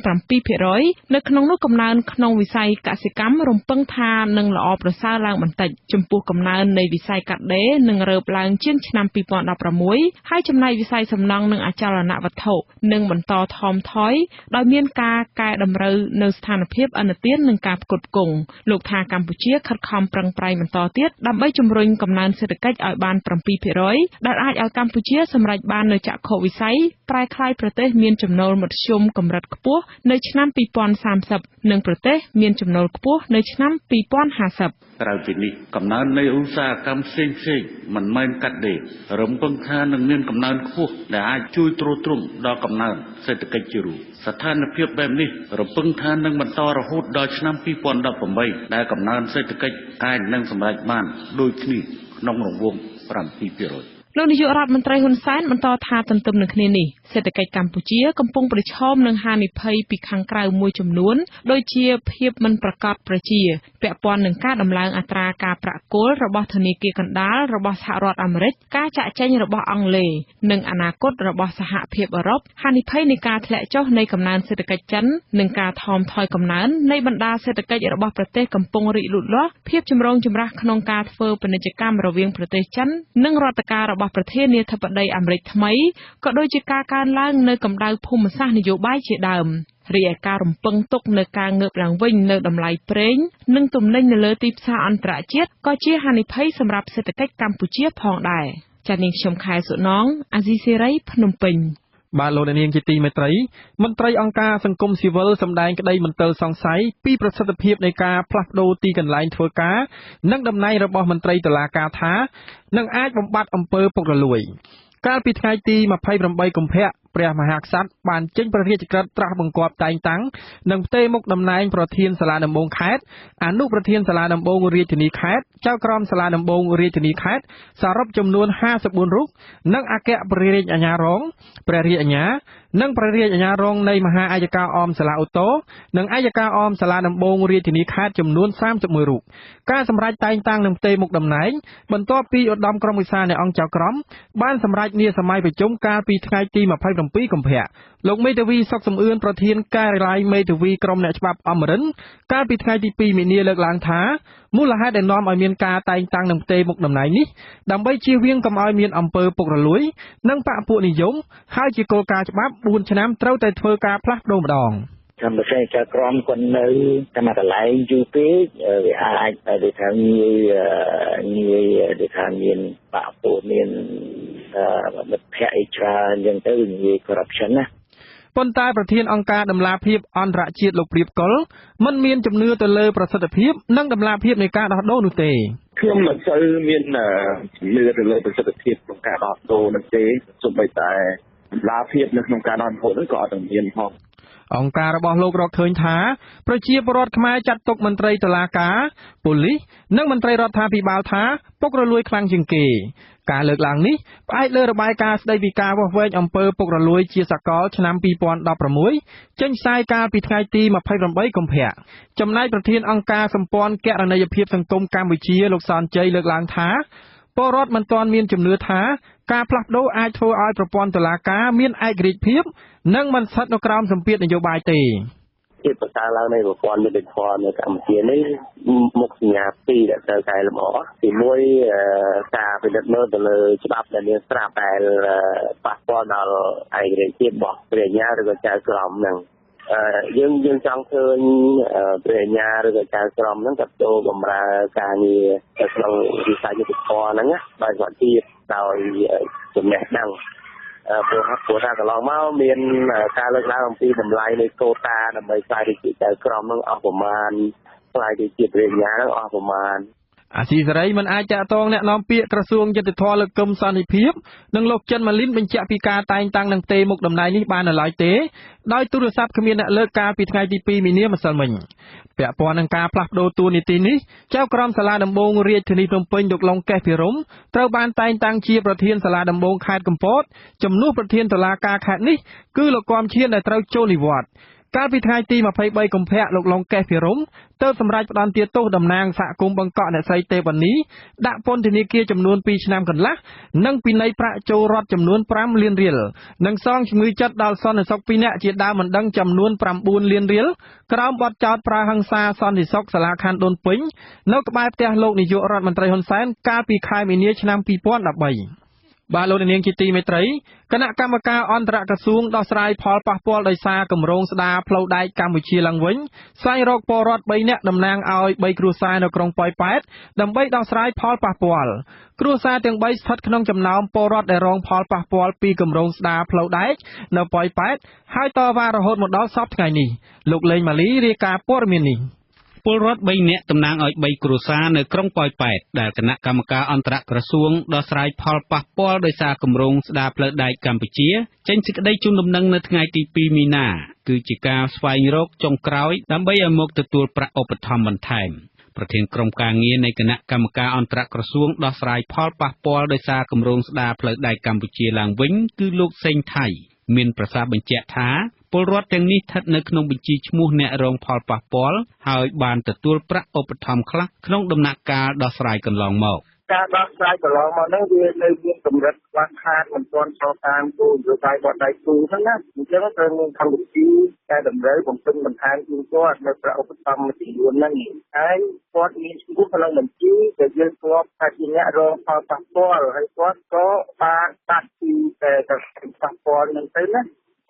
7% នៅក្នុងនោះកំណើនក្នុងវិស័យកសិកម្មរំពឹងថានឹងល្អប្រសើរឡើងបន្តិច ចំពោះកំណើននៃវិស័យកាត់ដេរនឹងរើបឡើងជាងឆ្នាំ2016 ហើយចំណែកវិស័យសំណង់និងអចលនវត្ថុនឹងបន្តថមថយ ដោយមានការកែតម្រូវនៅស្ថានភាពឥណទាននិងការផ្គត់ផ្គង់។ លោកថា កម្ពុជាខិតខំប្រឹងប្រែងបន្តទៀត ដើម្បីជំរុញកំណើនសេដ្ឋកិច្ចឲ្យបាន 7% ដែលអាចឲ្យកម្ពុជាសម្រេចបាននូវចក្ខុវិស័យប្រែក្លាយប្រទេសមានចំណូលមធ្យមកម្រិតខ្ពស់នៅឆ្នាំ2030 និងប្រទេសមានចំណូលខ្ពស់នៅឆ្នាំ2050។ ក្រៅពីនេះ កំណើននៃឧស្សាហកម្មផ្សេងៗមិនមែនកាត់ដេរ រំពឹងថានឹងមានកំណើនខ្ពស់ ដែលអាចជួយទ្រទ្រង់ដល់កំណើនសេដ្ឋកិច្ចជារួម។ ស្ថានភាពបែបនេះរំពឹងថានឹងបន្តរហូតដល់ឆ្នាំ2018 ដែលកំណើនសេដ្ឋកិច្ចអាចនឹងសម្រេចបានដូចគ្នាក្នុងរង្វង់ 7%។ លោកនាយករដ្ឋមន្ត្រីហ៊ុនសែនបន្តថា ទន្ទឹមនឹងគ្នានេះ សេដ្ឋកិច្ចកម្ពុជាកំពុងប្រឈមនឹងហានិភ័យពីខាងក្រៅមួយចំនួន ដូចជាភាពមិនប្រាកដប្រជាពាក់ព័ន្ធនឹងការដំឡើងអត្រាការប្រាក់គោលរបស់ធនាគារកណ្ដាលរបស់សហរដ្ឋអាមេរិក ការចាកចេញរបស់អង់គ្លេស និងអនាគតរបស់សហភាពអឺរ៉ុប ហានិភ័យនៃការធ្លាក់ចុះនៃកំណើនសេដ្ឋកិច្ចចិន និងការថមថយកំណើននៃបណ្ដាសេដ្ឋកិច្ចរបស់ប្រទេសកំពុងរីកលូតលាស់ ភាពចម្រូងចម្រាសក្នុងការធ្វើពាណិជ្ជកម្មរវាងប្រទេសចិន និងរដ្ឋការរបស់ប្រធានាធិបតីអាមេរិកថ្មី ក៏ដូចជាការកើនឡើងនូវកម្ដៅភូមិសាស្ត្រនយោបាយជាដើម។ រីឯការរំពឹងទុកនូវការងើបឡើងវិញនូវតម្លៃប្រេង និងទំនិញនៅលើទីផ្សារអន្តរជាតិ ក៏ជាហានិភ័យសម្រាប់សេដ្ឋកិច្ចកម្ពុជាផងដែរ។ ចា៎ នាងខ្ញុំខែសុណង អាស៊ីសេរី ភ្នំពេញ។ បាទ លោកអ្នកនាងជាទីមេត្រី មន្ត្រីអង្គការសង្គមស៊ីវិលសម្ដែងក្តីមន្ទិលសង្ស័យពីប្រសិទ្ធភាពនៃការផ្លាស់ប្ដូរទីកន្លែងធ្វើការ និងតំណែងរបស់មន្ត្រីតុលាការថា នឹងអាចបំបត្តិអំពើពុករលួយ។ កាលពីថ្ងៃទី28កុម្ភៈ ព្រះមហាក្សត្របានចេញព្រះរាជក្រឹត្យត្រាស់បង្គាប់តែងតាំង និងផ្ទេរមុខតំណែងប្រធានសាលាដំបូងខេត្ត អនុប្រធានសាលាដំបូងរាជធានីខេត្ត ចៅក្រមសាលាដំបូងរាជធានីខេត្ត សរុបចំនួន54រូប និងអគ្គព្រះរាជអាជ្ញារង ព្រះរាជអាជ្ញា និងព្រះរាជអាជ្ញារងនៃមហាអយ្យការអមសាលាឧទ្ធរណ៍ និងអយ្យការអមសាលាដំបូងរាជធានីខេត្តចំនួន31រូប។ ការសម្រេចតែងតាំងនិងផ្ទេរមុខតំណែង បន្ទាប់ពីឧត្តមក្រុមឧស្សាហ៍នៃអង្គចៅក្រមបានសម្រេចនាសម័យប្រជុំកាលពីថ្ងៃទី27កុម្ភៈ។ លោកមេធាវីសុកសំអឿន ប្រធានការិយាល័យមេធាវីក្រុមអ្នកច្បាប់អមរិន្ទ្រ កាលពីថ្ងៃទី2មីនាលើកឡើងថា មូលហេតុដែលនាំឲ្យមានការតែងតាំងនិងផ្ទេរមុខតំណែងនេះ ដើម្បីជៀសវាងកុំឲ្យមានអំពើពុករលួយ និងបក្សពួកនិយម ហើយជាគោលការណ៍ច្បាប់4ឆ្នាំត្រូវតែធ្វើការផ្លាស់ប្ដូរម្ដង។ ថាបើសិនចៅក្រមគាត់នៅតាមកន្លែងយូរពេក វាអាចដូចថាងាយងាយដូចថាមានបាក់ពោះ មានមិត្តភ័ក្តិអីច្រើនអញ្ចឹងទៅ ងាយ corruption ណា។ ប៉ុន្តែប្រធានអង្គការតម្លាភាពអន្តរជាតិ លោកព្រាបកុល មិនមានជំនឿទៅលើប្រសិទ្ធភាព និងតម្លាភាពនៃការដោះដូរនោះទេ។ ខ្ញុំមិនសូវមានជំនឿទៅលើប្រសិទ្ធភាពក្នុងការដោះដូរនោះទេ សូម្បីតែតម្លាភាពនៅក្នុងការដោះដូរនោះក៏អត់មានផង។ អង្គការរបស់លោករកឃើញថា ប្រជាពលរដ្ឋខ្មែរចាត់ទុកមន្ត្រីតុលាការ ប៉ូលីស និងមន្ត្រីរដ្ឋាភិបាលថាពុករលួយខ្លាំងជាងគេ។ ការលើកឡើងនេះ ផ្អែកលើរបាយការណ៍ស្ដីពីការវាស់វែងអំពើពុករលួយជាសកលឆ្នាំ2016 ចេញផ្សាយកាលពីថ្ងៃទី28កុម្ភៈ។ ចំណែកប្រធានអង្គការសម្ព័ន្ធគណនេយ្យភាពសង្គមកម្ពុជា លោកសនជ័យ លើកឡើងថា ពលរដ្ឋមិនទាន់មានជំនឿថា ការផ្លាស់ប្ដូរអាចធ្វើឲ្យប្រព័ន្ធតុលាការមានឯករាជ្យភាព និងមិនស្ថិតនៅក្រោមសម្ពាធនយោបាយទេ។ ភាពប្រសើរឡើងនៃប្រព័ន្ធយុត្តិធម៌នៅកម្ពុជានេះ មុខសញ្ញាពីរដែលត្រូវកែលម្អ ទី1 ការពិនិត្យមើលទៅលើច្បាប់ដែលមានស្រាប់ ដែលប៉ះពាល់ដល់ឯករាជ្យភាពរបស់ព្រះអាជ្ញាឬក៏ចៅក្រមហ្នឹង។ យើងចង់ឃើញព្រះអាជ្ញាឬក៏ចៅក្រមហ្នឹង គាត់ចូលបម្រើការងារនៅក្នុងវិស័យយុត្តិធម៌ហ្នឹងដោយសុវត្ថិភាព ដោយចំណេះដឹង ព្រោះថាកន្លងមកមានការលើកឡើងអំពីតម្លៃនៃកូតា ដើម្បីក្លាយទៅជាចៅក្រមនឹងអស់ប្រមាណ ក្លាយទៅជាព្រះអាជ្ញានឹងអស់ប្រមាណ។ អាស៊ីសេរីមិនអាចតាក់ទងអ្នកនាំពាក្យក្រសួងយុត្តិធម៌ លោកកឹមសន្តិភាព និងលោកចិនម៉ាលីន បញ្ជាក់ពីការតែងតាំងនិងផ្ទេរមុខតំណែងនេះបាននៅឡើយទេ ដោយទូរស័ព្ទគ្មានអ្នកលើកកាលពីថ្ងៃទី2មីនាម្សិលមិញ។ ពាក់ព័ន្ធនឹងការផ្លាស់ប្ដូរតួនាទីនេះ ចៅក្រមសាលាដំបងរាជធានីភ្នំពេញ លោកឡុងកេះភិរម ត្រូវបានតែងតាំងជាប្រធានសាលាដំបងខេត្តកំពត ជំនួសប្រធានតុលាការខេត្តនេះ គឺលោកគំឈាន ដែលត្រូវចូលនិវត្តន៍។ កាលពីថ្ងៃទី23កុម្ភៈ លោកឡុងកេះភិរមទើបសម្រេចផ្តន្ទាទោសតំណាងសហគមន៍បឹងកក់ អ្នកស្រីទេវនី ដាក់ពន្ធនាគារចំនួន2ឆ្នាំកន្លះ និងពិន័យប្រាក់ចូលរដ្ឋចំនួន5លានរៀល និងសងជំងឺចិត្តដល់សន្តិសុខ2នាក់ជាដើមមិនដឹងចំនួន9លានរៀល ក្រោមបទចោទប្រើហិង្សាសន្តិសុខសាលាខណ្ឌដូនពេញ នៅក្បែរផ្ទះលោកនាយករដ្ឋមន្ត្រីហ៊ុនសែន កាលពីខែមីនាឆ្នាំ2013។ បាទ លោកនាងជាទីមេត្រី គណៈកម្មការអន្តរក្រសួងដោះស្រាយផលប៉ះពាល់ដោយសារគម្រោងស្ដារផ្លូវដែកកម្ពុជាឡើងវិញ ស្វែងរកពលរដ្ឋ3នាក់ តំណាងឲ្យ3គ្រួសារនៅក្រុងប៉ោយប៉ែត ដើម្បីដោះស្រាយផលប៉ះពាល់។ គ្រួសារទាំង3ស្ថិតក្នុងចំណោមពលរដ្ឋដែលរងផលប៉ះពាល់ពីគម្រោងស្ដារផ្លូវដែកនៅប៉ោយប៉ែត ហើយតវ៉ារហូតមកដល់សព្វថ្ងៃនេះ។ លោកលេងម៉ាលីរាយការណ៍ព័ត៌មាននេះ។ ពលរដ្ឋ3នាក់តំណាងឲ្យ3គ្រួសារនៅក្រុងប៉ោយប៉ែត ដែលគណៈកម្មការអន្តរក្រសួងដោះស្រាយផលប៉ះពាល់ដោយសារគម្រោងស្ដារផ្លូវដែកកម្ពុជា ចេញសេចក្តីជូនដំណឹងនៅថ្ងៃទី2មីនា គឺជាការស្វែងរកចុងក្រោយ ដើម្បីឲ្យមកទទួលប្រាក់ឧបត្ថម្ភបន្ថែម។ ប្រធានក្រុមការងារនៃគណៈកម្មការអន្តរក្រសួងដោះស្រាយផលប៉ះពាល់ដោយសារគម្រោងស្ដារផ្លូវដែកកម្ពុជាឡើងវិញ គឺលោកសេងថៃ មានប្រសាសន៍បញ្ជាក់ថា ពលរដ្ឋទាំងនេះស្ថិតនៅក្នុងបញ្ជីឈ្មោះអ្នករងផលប៉ះពាល់ ហើយបានទទួលប្រាក់ឧបត្ថម្ភខ្លះក្នុងដំណាក់កាលដោះស្រាយកន្លងមក។ ការដោះស្រាយកន្លងមកហ្នឹង វានៅមានកម្រិតខ្វះខាត មិនទាន់ស្របតាមគោលនយោបាយបដដៃគូហ្នឹងណា អញ្ចឹងត្រូវមានកម្មវិធីតែតម្រូវបំពេញបន្ថែមជូនគាត់នៅប្រាក់ឧបត្ថម្ភមួយចំនួនហ្នឹង ហើយគាត់មានឈ្មោះក្នុងបញ្ជីដែលយើងធ្លាប់ថាជាអ្នករងផលប៉ះពាល់ ហើយគាត់ក៏បានបាត់ពីតែប៉ះពាល់ហ្នឹងទៅណា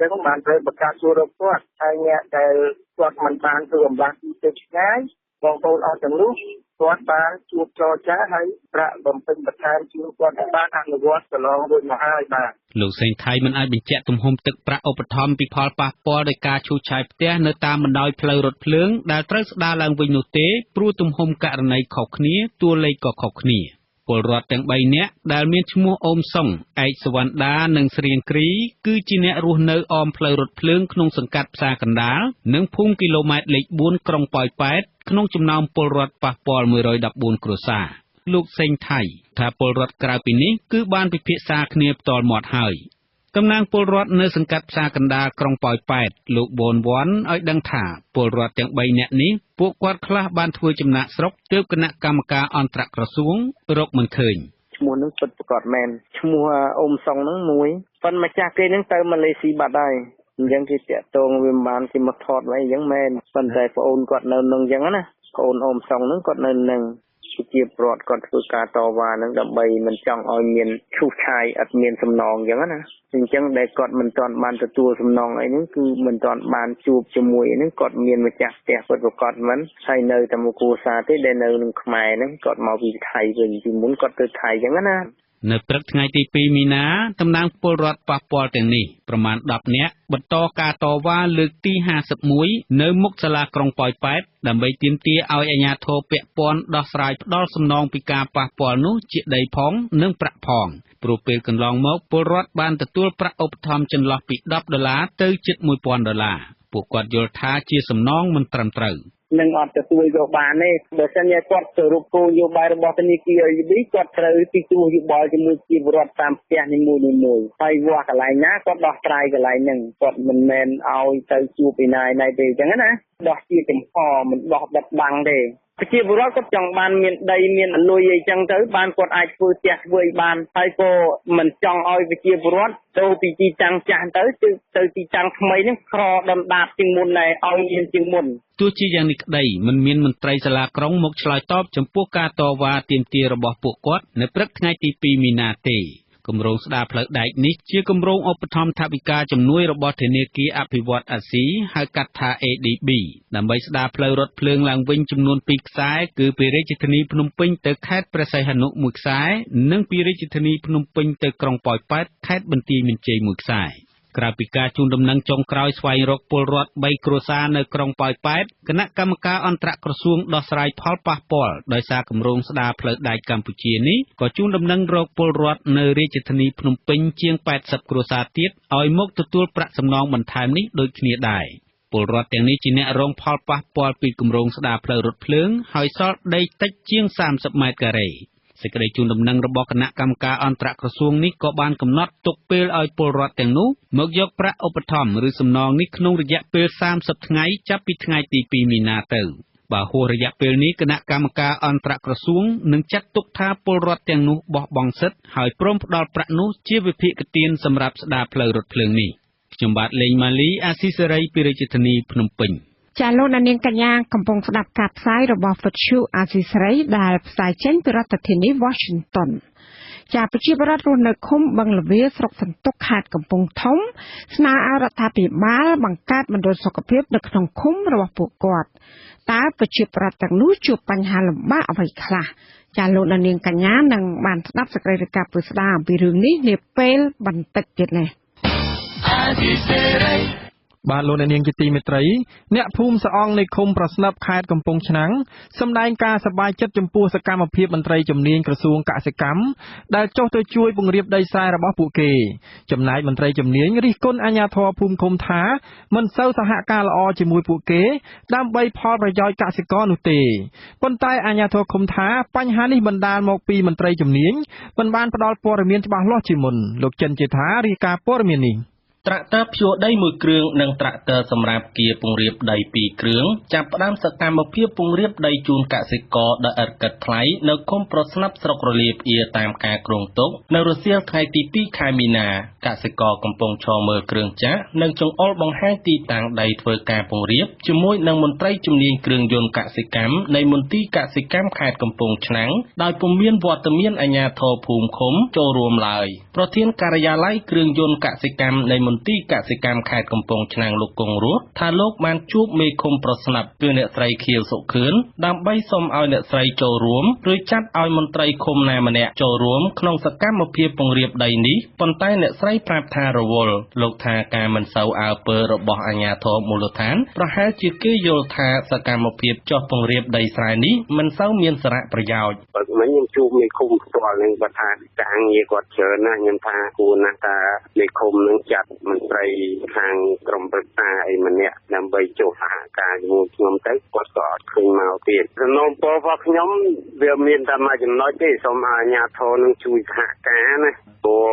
ចឹងបានត្រូវប្រកាសសួររកគាត់។ ហើយអ្នកដែលគាត់មិនបានធ្វើអំលាស់ទីទៅឆ្ងាយ បងប្អូនអស់ទាំងនោះ គាត់បានជួបចរចា ហើយប្រាក់បំពេញបន្ថែមជូនគាត់បានអនុវត្តកន្លងរួចមកហើយបាទ។ លោកសេងថៃមិនអាចបញ្ជាក់ទំហំទឹកប្រាក់ឧបត្ថម្ភពីផលប៉ះពាល់ដោយការឈូសឆាយផ្ទះនៅតាមបណ្ដោយផ្លូវរថភ្លើង ដែលត្រូវស្ដារឡើងវិញនោះទេ ព្រោះទំហំករណីខុសគ្នា តួលេខក៏ខុសគ្នា។ ពលរដ្ឋទាំង3នាក់ដែលមានឈ្មោះអូមសុង ឯកសវណ្ដា និងស្រៀងគ្រី គឺជាអ្នករស់នៅអមផ្លូវរថភ្លើងក្នុងសង្កាត់ផ្សារកណ្ដាល និងភូមិគីឡូម៉ែត្រលេខ4 ក្រុងប៉ោយប៉ែត ក្នុងចំណោមពលរដ្ឋប៉ះពាល់114គ្រួសារ។ លោកសេងថៃថា ពលរដ្ឋក្រៅពីនេះ គឺបានពិភាក្សាគ្នាផ្ទាល់មាត់ហើយ។ តំណាងពលរដ្ឋនៅសង្កាត់ផ្សារកណ្ដាលក្រុងប៉ោយប៉ែត លោកប៊នវ៉ាន់ ឲ្យដឹងថា ពលរដ្ឋទាំង3នាក់នេះ ពួកគាត់ខ្លះបានធ្វើចំណាកស្រុក ទើបគណៈកម្មការអន្តរក្រសួងរកមិនឃើញ។ ឈ្មោះនឹងពិតប្រាកដមែន ឈ្មោះអ៊ុំសុងនឹងមួយ ប៉ុន្តែម្ចាស់គេនឹងទៅម៉ាឡេស៊ីបាត់ហើយ អញ្ចឹងគេតាក់ទងវាមិនបាន គេមកថតអីអញ្ចឹងមែន ប៉ុន្តែប្អូនគាត់នៅនឹងអញ្ចឹងណា ប្អូនអ៊ុំសុងនឹងគាត់នៅនឹង ជាពលរដ្ឋគាត់ធ្វើការតវ៉ាហ្នឹងដើម្បីមិនចង់ឲ្យមានឈូសឆាយឥតមានសំណងអញ្ចឹងណាអញ្ចឹងដែលគាត់មិនទាន់បានទទួលសំណងអីហ្នឹងគឺមិនទាន់បានជួបជាមួយហ្នឹងគាត់មានម្ចាស់ផ្ទះពិតប្រាកដមិនហើយនៅតែមួយគ្រួសារទេដែលនៅនឹងខ្មែរហ្នឹងគាត់មកពីថៃវិញពីមុនគាត់ទៅថៃអញ្ចឹងណា នៅព្រឹកថ្ងៃទី២ មីនា តំណាងពលរដ្ឋប៉ះពាល់ទាំងនេះប្រមាណ ១០នាក់ បន្តការតវ៉ាលើកទី៥១ នៅមុខសាលាក្រុងប៉ោយប៉ែត ដើម្បីទាមទារឲ្យអាជ្ញាធរពាក់ព័ន្ធដោះស្រាយផ្ដល់សំណងពីការប៉ះពាល់នោះជាដីផង និងប្រាក់ផង ព្រោះពេលកន្លងមក ពលរដ្ឋបានទទួលប្រាក់ឧបត្ថម្ភចន្លោះពី ១០ដុល្លារ ទៅជិត ១ពាន់ដុល្លារ។ ពួកគាត់យល់ថា ជាសំណងមិនត្រឹមត្រូវ។ នឹងអត់ទទួលយកបានទេបើសិនជាគាត់គោរពគោលនយោបាយរបស់ធនាគារ ADB គាត់ត្រូវពិគ្រោះយោបល់ជាមួយប្រជាពលរដ្ឋតាមផ្ទះនីមួយៗហើយវាស់កន្លែងណាគាត់ដោះស្រាយកន្លែងហ្នឹងគាត់មិនមែនឲ្យទៅជួបពីណាឯណាទេអញ្ចឹងណាដោះជាចំហមិនដោះបិទបាំងទេប្រជាពលរដ្ឋគាត់ចង់បានមានដីមានលុយអីចឹងទៅបានគាត់អាចធ្វើផ្ទះធ្វើអីបានហើយក៏មិនចង់ឲ្យប្រជាពលរដ្ឋទៅពីទីតាំងចាស់ទៅទៅទីតាំងថ្មីហ្នឹងក្រដុនដាបជាងមុនដែរឲ្យមានជាងមុន ទោះជាយ៉ាងនេះក្ដី មិនមានមន្ត្រីសាលាក្រុងមកឆ្លើយតបចំពោះការតវ៉ាទាមទាររបស់ពួកគាត់នៅព្រឹកថ្ងៃទី២ មីនា ទេ។ គម្រោងស្ដារផ្លូវដែកនេះ ជាគម្រោងឧបត្ថម្ភថវិកាជំនួយរបស់ធនាគារអភិវឌ្ឍន៍អាស៊ី ហៅកាត់ថា អេ.ឌី.ប៊ី ដើម្បីស្ដារផ្លូវរថភ្លើងឡើងវិញចំនួន ២ខ្សែ គឺពីរាជធានីភ្នំពេញ ទៅខេត្តព្រះសីហនុ ១ខ្សែ និងពីរាជធានីភ្នំពេញ ទៅក្រុងប៉ោយប៉ែត ខេត្តបន្ទាយមានជ័យ ១ខ្សែ។ ក្រៅពីការជូនដំណឹងចុងក្រោយស្វែងរកពលរដ្ឋ ៣គ្រួសារនៅក្រុងប៉ោយប៉ែត គណៈកម្មការអន្តរក្រសួងដោះស្រាយផលប៉ះពាល់ដោយសារគម្រោងស្ដារផ្លូវដែកកម្ពុជា នេះ ក៏ជូនដំណឹងរកពលរដ្ឋនៅរាជធានីភ្នំពេញ ជាង ៨០គ្រួសារទៀត ឲ្យមកទទួលប្រាក់សំណងបន្ថែមនេះដូចគ្នាដែរ។ ពលរដ្ឋទាំងនេះជាអ្នករងផលប៉ះពាល់ពីគម្រោងស្ដារផ្លូវរថភ្លើង ហើយសល់ដីតិចជាង ៣០ម៉ែត្រការ៉េ។ សេចក្ដីជូនដំណឹងរបស់គណៈកម្មការអន្តរក្រសួងនេះ ក៏បានកំណត់ទុកពេលឲ្យពលរដ្ឋទាំងនោះមកយកប្រាក់ឧបត្ថម្ភ ឬសំណងនេះក្នុងរយៈពេល ៣០ថ្ងៃ ចាប់ពីថ្ងៃទី២ មីនា ទៅ។ បើហួសរយៈពេលនេះ គណៈកម្មការអន្តរក្រសួងនឹងចាត់ទុកថា ពលរដ្ឋទាំងនោះបោះបង់សិទ្ធិ ហើយព្រមផ្ដល់ប្រាក់នោះជាវិភាគទានសម្រាប់ស្ដារផ្លូវរថភ្លើងនេះ។ ខ្ញុំបាទ ឡេង ម៉ាលី អាស៊ីសេរី ពីរាជធានីភ្នំពេញ។ ចាលោកអ្នកនាងកញ្ញាកំពុងស្ដាប់ការផ្សាយរបស់វិទ្យុអាស៊ីសេរីដែលផ្សាយចេញពីរដ្ឋធានី Washington ចាប្រជាពលរដ្ឋរស់នៅឃុំបឹងល្វាស្រុកសន្ទុកខេត្តកំពង់ធំស្នើឲ្យរដ្ឋាភិបាលបង្កើតមណ្ឌលសុខភាពនៅក្នុងឃុំរបស់ពួកគាត់តើប្រជាពលរដ្ឋទាំងនោះជួបបញ្ហាលំបាកអ្វីខ្លះចាលោកអ្នកនាងកញ្ញានឹងបានស្ដាប់សេចក្តីរាយការណ៍ពិស្ដារអំពីរឿងនេះនាពេលបន្តិចទៀតនេះអាស៊ីសេរីបាទលោកអ្នកនាងជាទីមេត្រីអ្នកភូមិស្អងនៃឃុំប្រស្និបខេត្តកំពង់ឆ្នាំងសម្ដែងការសប្បាយចិត្តចំពោះសកម្មភាពមន្ត្រីជំនាញក្រសួងកសិកម្មដែលចុះទៅជួយពង្រាបដីស្រែរបស់ពួកគេចំណែកមន្ត្រីជំនាញរិះគន់អាជ្ញាធរភូមិឃុំថាមិនសូវសហការល្អជាមួយពួកគេដើម្បីផលប្រយោជន៍កសិករនោះទេប៉ុន្តែអាជ្ញាធរឃុំថាបញ្ហានេះបណ្ដាលមកពីមន្ត្រីជំនាញមិនបានផ្ដល់ព័ត៌មានច្បាស់លាស់ជាមុនលោកចិនជាថារាយការណ៍ព័ត៌មាននេះ ត្រាក់ទ័រភ្ជួរដីមួយគ្រឿងនិងត្រាក់ទ័រសម្រាប់គៀពង្រាបដីពីរគ្រឿងចាប់ផ្ដើមសកម្មភាពពង្រាបដីជូនកសិករដោយឥតគិតថ្លៃនៅឃុំប្រស្និបស្រុករលាប្អៀរតាមការគ្រោងទុកនៅរសៀលថ្ងៃទី2ខែមីនាកសិករកំពុងឈរមើលគ្រឿងចក្រនិងចង្អុលបង្ហាញទីតាំងដីធ្វើការពង្រាបជាមួយនឹងមន្ត្រីជំនាញគ្រឿងយន្តកសិកម្មនៃមន្ទីរកសិកម្មខេត្តកំពង់ឆ្នាំងដោយពុំមានវត្តមានអាជ្ញាធរភូមិឃុំចូលរួមឡើយប្រធានការិយាល័យគ្រឿងយន្តកសិកម្មនៃមន្ទីរកសិកម្មខេត្តកំពង់ឆ្នាំងលោកគង់រស់ថាលោកបានជួបមេឃុំប្រស្និបគឺអ្នកស្រីខៀវសុខឿនដើម្បីសុំឲ្យអ្នកស្រីចូលរួមឬចាត់ឲ្យមន្ត្រីឃុំណាម្នាក់ចូលរួមក្នុងសកម្មភាពពង្រាបដីនេះប៉ុន្តែអ្នកស្រីប្រាប់ថារវល់លោកថាការមិនសូវអើពើរបស់អាជ្ញាធរមូលដ្ឋានប្រហែលជាគេយល់ថាសកម្មភាពចុះពង្រាបដីស្រែនេះមិនសូវមានសារៈប្រយោជន៍បើមិនខ្ញុំជួបមេឃុំផ្ទាល់នឹងគាត់ថាការងារគាត់ច្រើនណាស់ខ្ញុំថាគួរណាស់ថាមេឃុំនឹងចាត់មន្ត្រីខាងក្រុមប្រឹក្សាអីម្នាក់ដើម្បីចុះសហការជាមួយខ្ញុំទៅគាត់ក៏អត់ឃើញមកទៀតសំណូមពររបស់ខ្ញុំវាមានតែមួយចំណុចទេសូមឲ្យអាជ្ញាធរនឹងជួយសហការណាព្រោះ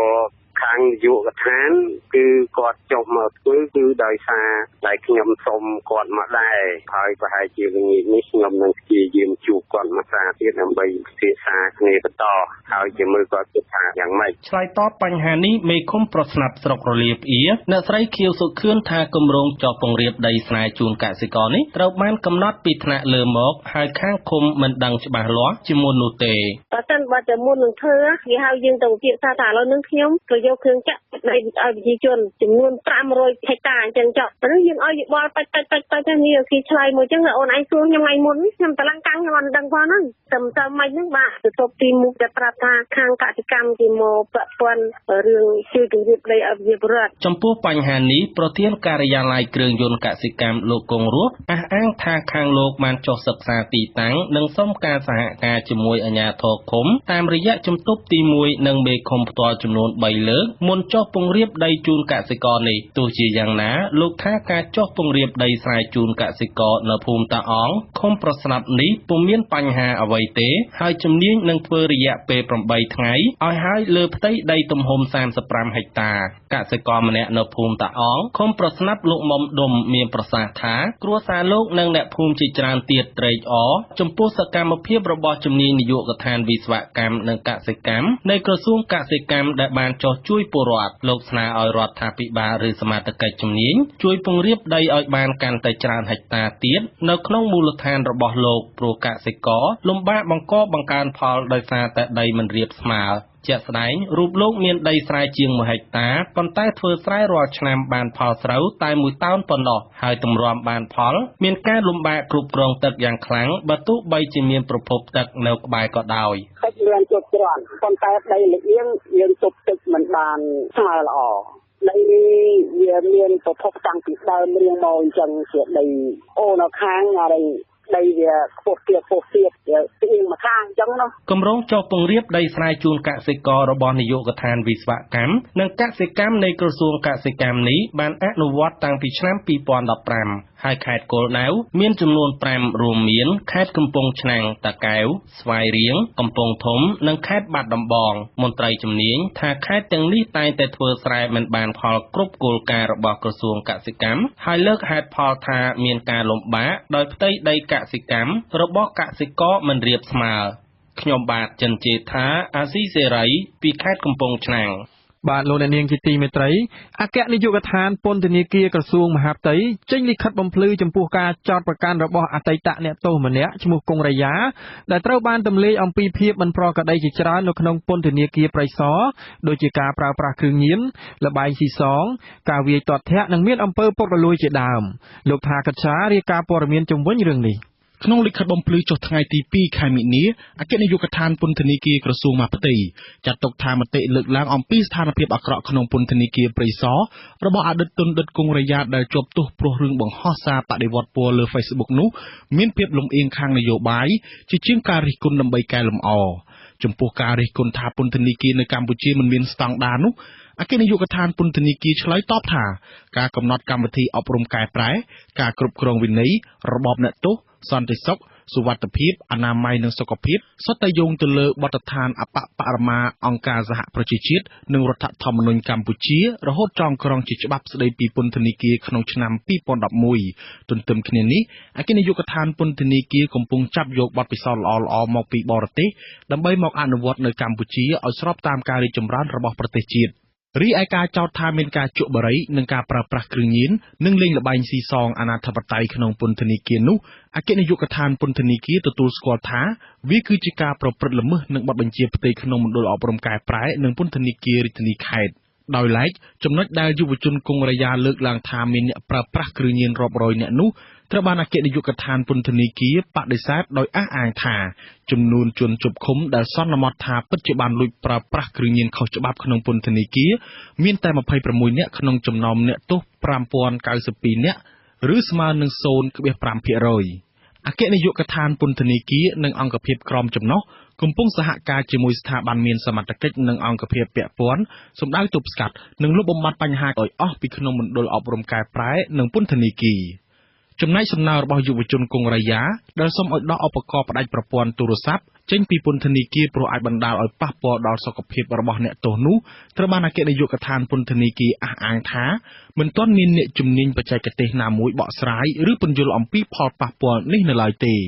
ខាងនាយកដ្ឋានគឺគាត់ចុះមកធ្វើគឺដោយសារតែខ្ញុំសុំគាត់មកដែរ ហើយប្រហែលជាល្ងាចនេះខ្ញុំនឹងព្យាយាមជួបគាត់មួយសារទៀតដើម្បីពិភាក្សាគ្នាបន្ត ហើយជាមើលគាត់គិតថាយ៉ាងម៉េច។ ឆ្លើយតបបញ្ហានេះ មេឃុំប្រស្នាប់ស្រុករលាប្អៀរ អ្នកស្រីខៀវសុខឿន ថាគម្រោងចុះពង្រាបដីស្រែជូនកសិករនេះត្រូវបានកំណត់ពីថ្នាក់លើមក ហើយខាងឃុំមិនដឹងច្បាស់លាស់ជាមុននោះទេ។ បើសិនបើតែមុននឹងធ្វើ គេហៅយើងទៅពិភាក្សាថាឥឡូវនេះខ្ញុំក៏យកគ្រឿងចក្រដីឲ្យប្រជាជនចំនួន500ហិកតាអញ្ចឹងចុះ អានេះយើងឲ្យយោបល់បាច់បាច់បាច់បាច់នេះគេឆ្លើយមកអញ្ចឹង អូនឯងសួរខ្ញុំថ្ងៃមុន ខ្ញុំតឡើងកាំងខ្ញុំអត់ដឹងផងហ្នឹង តែទៅមិនហ្នឹងបាទ ទៅទប់ទីមុខតែប្រាប់ថាខាងកសិកម្មគេមកពាក់ព័ន្ធរឿងជួយពង្រាបដីឲ្យប្រជាពលរដ្ឋ។ ចំពោះបញ្ហានេះ ប្រធានការិយាល័យគ្រឿងយន្តកសិកម្ម លោកគង់រស់ អះអាងថាខាងលោកបានចុះសិក្សាទីតាំង និងសុំការសហការជាមួយអាជ្ញាធរឃុំតាមរយៈជំទប់ទី1 និងមេឃុំផ្ទាល់ចំនួន3លើក មុនចុះពង្រាបដីជូនកសិករនេះ។ ទោះជាយ៉ាងណា លោកថាការចុះពង្រាបដីស្រែជូនកសិករនៅភូមិតាអង ឃុំប្រស្នាប់នេះពុំមានបញ្ហាអ្វីទេ ហើយជំនាញនឹងធ្វើរយៈពេល8ថ្ងៃឲ្យហើយលើផ្ទៃដីទំហំ35ហិកតា។ កសិករម្នាក់នៅភូមិតាអង ឃុំប្រស្នាប់ លោកមុំដុំ មានប្រសាសន៍ថា គ្រួសារលោកនិងអ្នកភូមិជាច្រើនទៀតត្រេកអរចំពោះសកម្មភាពរបស់ជំនាញនាយកដ្ឋានវិស្វកម្មនិងកសិកម្មនៃក្រសួងកសិកម្មដែលបានចុះជួយពលរដ្ឋ។ លោកស្នើឲ្យរដ្ឋាភិបាលឬសមត្ថកិច្ចជំនាញជួយពង្រាបដីឲ្យបានកាន់តែច្រើនហិកតាទៀតនៅក្នុងមូលដ្ឋានរបស់លោក ព្រោះកសិករលំបាកបង្កបង្កើនផលដោយសារតែដីមិនរាបស្មើ។ ជាក់ស្ដែង រូបលោកមានដីស្រែជាង1ហិកតា ប៉ុន្តែធ្វើស្រែរាល់ឆ្នាំបានផលស្រូវតែ1តោនប៉ុណ្ណោះ ហើយទម្រាំបានផលមានការលំបាកគ្រប់គ្រងទឹកយ៉ាងខ្លាំង បើទោះបីជាមានប្រភពទឹកនៅក្បែរក៏ដោយ។ ទឹកមានគ្រប់គ្រាន់ ប៉ុន្តែដីលៀងយើងទប់ទឹកមិនបានស្មើល្អ ដីវាមានប្រភពតាំងពីដើមរៀងមកអញ្ចឹង ជាដីអូនៅខាងអីដីវាខ្ពស់ទៀតខ្ពស់ទៀតវាស្អៀងមកខាងអញ្ចឹងណា។ គម្រោងចុះពង្រាបដីស្រែជូនកសិកររបស់នាយកដ្ឋានវិស្វកម្មនិងកសិកម្មនៃក្រសួងកសិកម្មនេះ បានអនុវត្តតាំងពីឆ្នាំ2015 ហើយខេត្តគោលដៅមានចំនួន5 រួមមានខេត្តកំពង់ឆ្នាំង តាកែវ ស្វាយរៀង កំពង់ធំ និងខេត្តបាត់ដំបង។ មន្ត្រីជំនាញថាខេត្តទាំងនេះតែងតែធ្វើស្រែមិនបានផលគ្រប់គោលការណ៍របស់ក្រសួងកសិកម្ម ហើយលើកហេតុផលថាមានការលំបាកដោយផ្ទៃដីកសិកម្មរបស់កសិករមិនរាបស្មើ។ ខ្ញុំបាទចិនជេថា អាស៊ីសេរី ពីខេត្តកំពង់ឆ្នាំង។ បាទ លោកអ្នកនាងជាទីមេត្រី អគ្គនាយកដ្ឋានពន្ធនាគារក្រសួងមហាផ្ទៃចេញលិខិតបំភ្លឺចំពោះការចោទប្រកាន់របស់អតីតអ្នកទោសម្នាក់ឈ្មោះគង់រយ៉ា ដែលត្រូវបានទម្លាយអំពីភាពមិនប្រក្រតីជាច្រើននៅក្នុងពន្ធនាគារព្រៃសរ ដូចជាការប្រើប្រាស់គ្រឿងញៀន ល្បែងស៊ីសង ការវាយទាត់ធាក់ និងមានអំពើពុករលួយជាដើម។ លោកថាកច្ឆារាយការណ៍ព័ត៌មានជុំវិញរឿងនេះ។ ក្នុងលិខិតបំភ្លឺចុះថ្ងៃទី2ខែមីនា អគ្គនាយកដ្ឋានពន្ធនាគារក្រសួងមហាផ្ទៃចាត់ទុកថា មតិលើកឡើងអំពីស្ថានភាពអាក្រក់ក្នុងពន្ធនាគារព្រៃសររបស់អតីតទណ្ឌិតគង់រយ៉ា ដែលជាប់ទោសព្រោះរឿងបង្ហោះសារបដិវត្តពណ៌លើ Facebook នោះ មានភាពលំអៀងខាងនយោបាយ ជាជាងការរិះគន់ដើម្បីកែលម្អ។ ចំពោះការរិះគន់ថាពន្ធនាគារនៅកម្ពុជាមិនមានស្តង់ដារនោះ អគ្គនាយកដ្ឋានពន្ធនាគារឆ្លើយតបថា ការកំណត់កម្មវិធីអប់រំកែប្រែ ការគ្រប់គ្រងវិន័យ របបអ្នកទោស សន្តិសុខ សុវត្ថិភាព អនាម័យ និងសុខភាព សុទ្ធតែយោងទៅលើបទដ្ឋានអប្បបរមាអង្គការសហប្រជាជាតិ និងរដ្ឋធម្មនុញ្ញកម្ពុជា រហូតចងក្រងជាច្បាប់ស្តីពីពន្ធនាគារក្នុងឆ្នាំ2011។ ទន្ទឹមគ្នានេះ អគ្គនាយកដ្ឋានពន្ធនាគារកំពុងចាប់យកបទពិសោធន៍ល្អៗមកពីបរទេស ដើម្បីមកអនុវត្តនៅកម្ពុជាឲ្យស្របតាមការរីកចម្រើនរបស់ប្រទេសជាតិ។ រីឯការចោទថាមានការជក់បារី និងការប្រើប្រាស់គ្រឿងញៀន និងលេងល្បែងស៊ីសងអនាធិបតេយ្យក្នុងពន្ធនាគារនោះ អគ្គនាយកដ្ឋានពន្ធនាគារទទួលស្គាល់ថា វាគឺជាការប្រព្រឹត្តល្មើសនឹងបទបញ្ជាផ្ទៃក្នុងមណ្ឌលអប់រំកែប្រែ និងពន្ធនាគាររាជធានីខេត្ត។ ដោយឡែក ចំណុចដែលយុវជនគង់រយ៉ាលើកឡើងថាមានអ្នកប្រើប្រាស់គ្រឿងញៀនរាប់រយនាក់នោះ ត្រូវបានអគ្គនាយកដ្ឋានពន្ធនាគារបដិសេធដោយអះអាងថា ចំនួនជនជាប់ឃុំដែលសន្មតថាពិតជាបានលួចប្រើប្រាស់គ្រឿងញៀនខុសច្បាប់ក្នុងពន្ធនាគារ មានតែ26នាក់ក្នុងចំណោមអ្នកទោស5092នាក់ ឬស្មើនឹង0.5%។ អគ្គនាយកដ្ឋានពន្ធនាគារនិងអង្គភាពក្រមចំណុះកំពុងសហការជាមួយស្ថាប័នមានសមត្ថកិច្ចនិងអង្គភាពពាក់ព័ន្ធ សម្ដៅទប់ស្កាត់និងលុបបំបាត់បញ្ហាឲ្យអស់ពីក្នុងមណ្ឌលអប់រំកែប្រែនិងពន្ធនាគារ។ ចំណែកសំណើរបស់យុវជនគង់រយ៉ា ដែលសូមឲ្យដកឧបករណ៍ផ្ដាច់ប្រព័ន្ធទូរស័ព្ទ ចេញពីពន្ធនាគារ ព្រោះអាចបណ្ដាលឲ្យប៉ះពាល់ដល់សុខភាពរបស់អ្នកទោសនោះ ត្រូវបានអគ្គនាយកដ្ឋានពន្ធនាគារអះអាងថា មិនទាន់មានអ្នកជំនាញបច្ចេកទេសណាមួយបកស្រាយ ឬពន្យល់អំពីផលប៉ះពាល់នេះនៅឡើយទេ។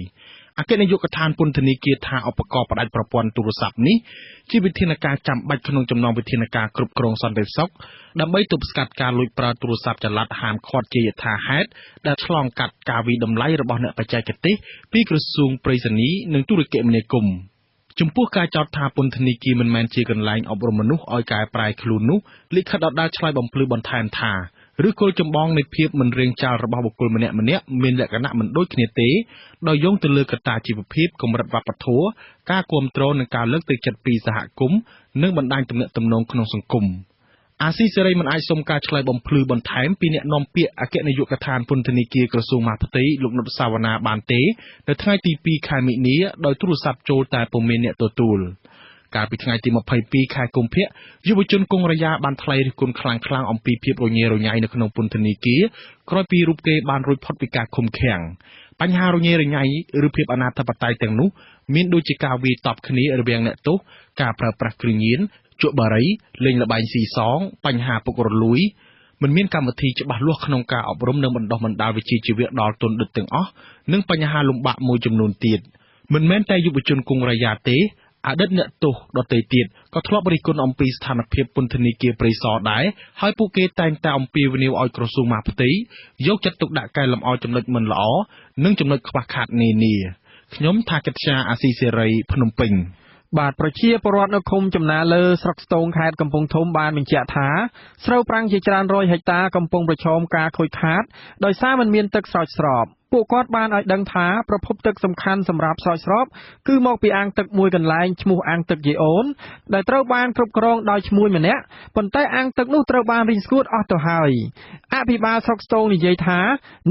អគ្គនាយកដ្ឋានពន្ធនាគារថា ឧបករណ៍ផ្តាច់ប្រព័ន្ធទូរស័ព្ទនេះ ជាវិធានការចាំបាច់ក្នុងចំណោមវិធានការគ្រប់គ្រងសន្តិសុខ ដើម្បីទប់ស្កាត់ការលួចប្រើទូរស័ព្ទចល័តហាមឃាត់ជាយថាហេតុ ដែលឆ្លងកាត់ការវាយតម្លៃរបស់អ្នកបច្ចេកទេសពីក្រសួងប្រៃសណីយ៍ និងទូរគមនាគមន៍។ ចំពោះការចោទថា ពន្ធនាគារមិនមែនជាកន្លែងអប់រំមនុស្សឲ្យកែប្រែខ្លួននោះ លិខិតដដែលឆ្លើយបំភ្លឺបន្ថែមថា ឫសគល់ចម្បងនៃភាពមិនរាងចាលរបស់បុគ្គលម្នាក់ៗមានលក្ខណៈមិនដូចគ្នាទេ ដោយយោងទៅលើកត្តាជីវភាព កម្រិតវប្បធម៌ ការគាំទ្រ និងការលើកទឹកចិត្តពីសហគមន៍ និងបណ្ដាញទំនាក់ទំនងក្នុងសង្គម។ អាស៊ីសេរី មិនអាចសុំការឆ្លើយបំភ្លឺបន្ថែមពីអ្នកនាំពាក្យអគ្គនាយកដ្ឋានពន្ធនាគារក្រសួងមហាផ្ទៃ លោក នុត សាវនា បានទេ នៅថ្ងៃទី២ ខែមីនា ដោយទូរស័ព្ទចូលតែពុំមានអ្នកទទួល។ កាលពីថ្ងៃទី២២ ខែកុម្ភៈ យុវជន គង់ រ៉ៃយ៉ា បានថ្លែងរិះគន់ខ្លាំងៗអំពីភាពរញ៉េរញ៉ៃនៅក្នុងពន្ធនាគារ ក្រោយពីរូបគេបានរួចផុតពីការឃុំឃាំង។ បញ្ហារញ៉េរញ៉ៃ ឬភាពអនាធិបតេយ្យទាំងនោះ មានដូចជាការវាយតប់គ្នារវាងអ្នកទោស ការប្រើប្រាស់គ្រឿងញៀន ជក់បារី លេងល្បែងស៊ីសង បញ្ហាពុករលួយ មិនមានកម្មវិធីច្បាស់លាស់ក្នុងការអប់រំ និងបណ្តុះបណ្តាលវិជ្ជាជីវៈដល់ទណ្ឌិតទាំងអស់ និងបញ្ហាលំបាកមួយចំនួនទៀត។ មិនមែនតែយុវជន គង់ រ៉ៃយ៉ា ទេ អតីតអ្នកទោសដទៃទៀតក៏ធ្លាប់រិះគន់អំពីស្ថានភាពពន្ធនាគារព្រៃសដែរ ហើយពួកគេតែងតែអំពាវនាវឲ្យក្រសួងមហាផ្ទៃ យកចិត្តទុកដាក់កែលំអចំណុចមិនល្អ និងចំណុចខ្វះខាតនានា។ ខ្ញុំថា កិត្យា អាស៊ីសេរី ភ្នំពេញ។ បាទ ប្រជាពលរដ្ឋនៅឃុំចំណាលើ ស្រុកស្ទោង ខេត្តកំពង់ធំ បានបញ្ជាក់ថា ស្រូវប្រាំងជាច្រើនរយហិកតាកំពុងប្រឈមការខូចខាត ដោយសារមិនមានទឹកស្រោចស្រព។ ពួកគាត់បានឲ្យដឹងថា ប្រភពទឹកសំខាន់សម្រាប់ស្រោចស្រព គឺមកពីអាងទឹកមួយកន្លែងឈ្មោះអាងទឹកយាយអូន ដែលត្រូវបានគ្រប់គ្រងដោយឈ្មួញម្នាក់ ប៉ុន្តែអាងទឹកនោះត្រូវបានរីងស្ងួតអស់ទៅហើយ។ អភិបាលស្រុកស្ទោងនិយាយថា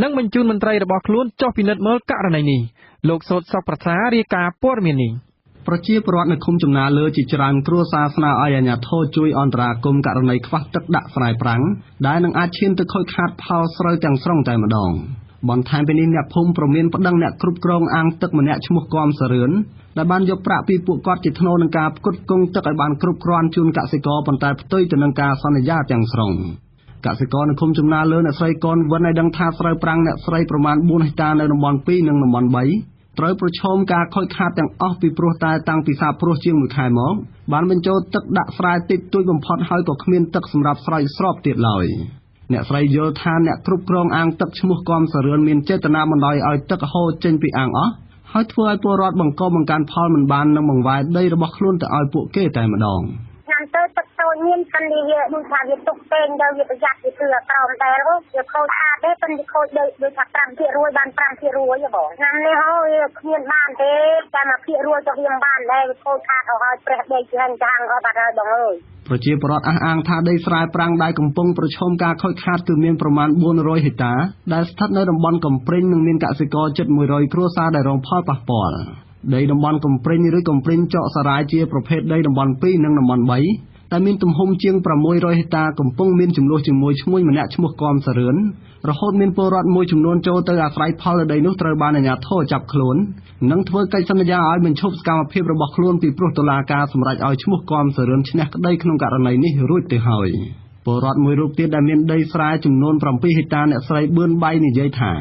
នឹងបញ្ជូនមន្ត្រីរបស់ខ្លួនចុះពិនិត្យមើលករណីនេះ។ លោកសូត្រសុកប្រសារាយការណ៍ព័ត៌មាននេះ។ ប្រជាពលរដ្ឋនៅឃុំចំណាលើជាច្រើនគ្រួសារស្នើឲ្យអាជ្ញាធរជួយអន្តរាគមន៍ករណីខ្វះទឹកដាក់ស្រែប្រាំង ដែលនឹងអាចឈានទៅខូចខាតផលស្រូវទាំងស្រុងតែម្តង។ បន្ថែមពីនេះ អ្នកភូមិព្រមានប្តឹងអ្នកគ្រប់គ្រងអាងទឹកម្នាក់ឈ្មោះគាំ សារឿន ដែលបានយកប្រាក់ពីពួកគាត់ជាថ្នូរនឹងការផ្គត់ផ្គង់ទឹកឲ្យបានគ្រប់គ្រាន់ជូនកសិករ ប៉ុន្តែផ្ទុយទៅនឹងការសន្យាទាំងស្រុង។ កសិករនៅឃុំចំណាលើ អ្នកស្រី កន វិន ឲ្យដឹងថា ស្រូវប្រាំងអ្នកស្រីប្រមាណ ៤ ហិកតានៅតំបន់ ២ និងតំបន់ ៣ ត្រូវប្រឈមការខូចខាតទាំងអស់ ពីព្រោះតែតាំងពីសាបព្រោះជាង ១ខែមក បានបញ្ចូលទឹកដាក់ស្រែតិចតួចបំផុត ហើយក៏គ្មានទឹកសម្រាប់ស្រោចស្រពទៀតឡើយ។ អ្នកស្រីយល់ថា អ្នកគ្រប់គ្រងអាងទឹកឈ្មោះ គាំ សារឿន មានចេតនាបណ្តោយឲ្យទឹកហូរចេញពីអាងអស់ ហើយធ្វើឲ្យពលរដ្ឋបង្កបង្កើនផលមិនបាន និងបង្វែរដីរបស់ខ្លួនទៅឲ្យពួកគេតែម្តង៖ ឆ្នាំទៅទឹកតូចមាន ប៉ុន្តែវាដូចថាវាទុកពេញទៅវាប្រយ័ត្នវាធ្វើអាក្រមដែរវាខូចខាតទេ ប៉ុន្តែវាខូចដូចថា 5% បាន 5% បងឆ្នាំនេះហើយវាគ្មានបានទេ តែ 1% ក៏វាមិនបានដែរ វាខូចខាតអស់ហើយ ប្រេះដីជាងចាងអស់បាត់ហើយបងអើយ។ ប្រជាពលរដ្ឋអះអាងថា ដីស្រែប្រាំងដែលកំពុងប្រឈមការខូចខាត គឺមានប្រមាណ ៤០០ ហិកតា ដែលស្ថិតនៅតំបន់កំព្រីង និងមានកសិករជិត ១០០គ្រួសារដែលរងផលប៉ះពាល់។ ដីតំបន់កំព្រីង ឬកំព្រីងចកសារ៉ាយ ជាប្រភេទដីតំបន់ ២ និងតំបន់ ៣ ដែលមានទំហំជាង ៦០០ហិកតា កំពុងមានជម្លោះជាមួយឈ្មួញម្នាក់ឈ្មោះ គាំ សារឿន រហូតមានពលរដ្ឋមួយចំនួនចូលទៅអាស្រ័យផលលើដីនោះ ត្រូវបានអាជ្ញាធរចាប់ខ្លួន និងធ្វើកិច្ចសន្យាឲ្យបញ្ឈប់សកម្មភាពរបស់ខ្លួន ពីព្រោះតុលាការសម្រេចឲ្យឈ្មោះ គាំ សារឿន ឈ្នះក្តីក្នុងករណីនេះរួចទៅហើយ។ ពលរដ្ឋមួយរូបទៀតដែលមានដីស្រែចំនួន ៧ហិកតា លោកស្រី បឿន បៃ និយាយថា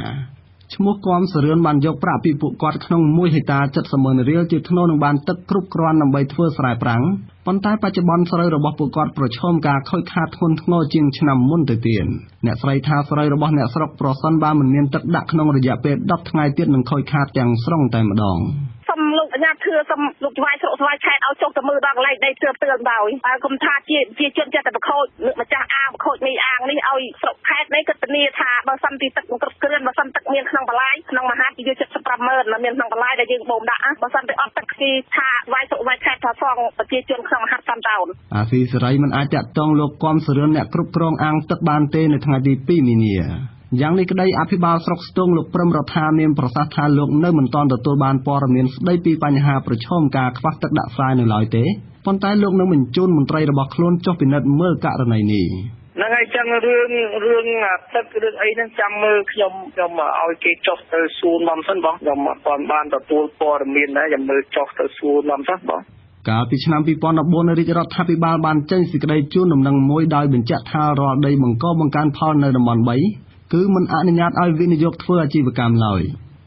ឈ្មោះ គាំ សារឿន បានយកប្រាក់ពីពួកគាត់ក្នុង ១ហិកតា ៧០ម៉ឺនរៀល ជាថ្នូរនឹងបានទឹកគ្រប់គ្រាន់ដើម្បីធ្វើស្រែប្រាំង ប៉ុន្តែបច្ចុប្បន្ន ស្រូវរបស់ពួកគាត់ប្រឈមការខូចខាតធ្ងន់ធ្ងរជាងឆ្នាំមុនទៅទៀត។ លោកស្រីថា ស្រូវរបស់អ្នកស្រុក ប្រសិនបើមិនមានទឹកដាក់ក្នុងរយៈពេល ១០ថ្ងៃទៀត នឹងខូចខាតទាំងស្រុងតែម្តង៖ សុំលោកអាជ្ញាធរ សុំលោកចៅហ្វាយស្រុក ចៅហ្វាយខេត្តឲ្យចុះទៅមើលដល់កន្លែងដីទើបៗដោយ បើកុំថាជាប្រជាជនចេះតែប្រខូចលើកម្ចាស់អាងប្រខូចមេអាងនេះឲ្យស្រុកខេត្តនេះគិតធានាថា បើសិនទីទឹកគ្រប់គ្រាន់ បើសិនទឹកមានក្នុងបន្លាយក្នុងមហាគេយក 75ម៉ឺនមានក្នុងបន្លាយដែលយើងបូមដាក់ បើសិនតែអត់ទឹកគេថាវាយស្រុកវាយខេត្តថាសងប្រជាជនក្នុងមហាតាមតោន។ អាស៊ីសេរីមិនអាចទាក់ទងលោក គាំ សារឿន អ្នកគ្រប់គ្រងអាងទឹកបានទេនៅថ្ងៃទី២ មីនា។ យ៉ាងនេះក្តី អភិបាលស្រុកស្ទោង លោក ព្រឹម រដ្ឋា មានប្រសាសន៍ថា លោកនៅមិនទាន់ទទួលបានព័ត៌មានស្ដីពីបញ្ហាប្រឈមការខ្វះទឹកដាក់ស្រែនៅឡើយទេ ប៉ុន្តែលោកនឹងបញ្ជូនមន្ត្រីរបស់ខ្លួនចុះពិនិត្យមើលករណីនេះ។ ហ្នឹងហើយចឹងរឿងរឿងទឹករឿងអីហ្នឹងចាំមើលខ្ញុំខ្ញុំឲ្យគេចុះទៅសួរនាំសិនបងខ្ញុំអត់ទាន់បានទទួលព័ត៌មានដែរចាំមើលចុះទៅសួរនាំសិនបង កាលពីឆ្នាំ2014រាជរដ្ឋាភិបាលបានចេញសេចក្តីជូនដំណឹងមួយដោយបញ្ជាក់ថារាល់ដីបង្កបង្កើនផលនៅតំបន់3គឺមិនអនុញ្ញាតឲ្យវិនិយោគធ្វើអាជីវកម្មឡើយ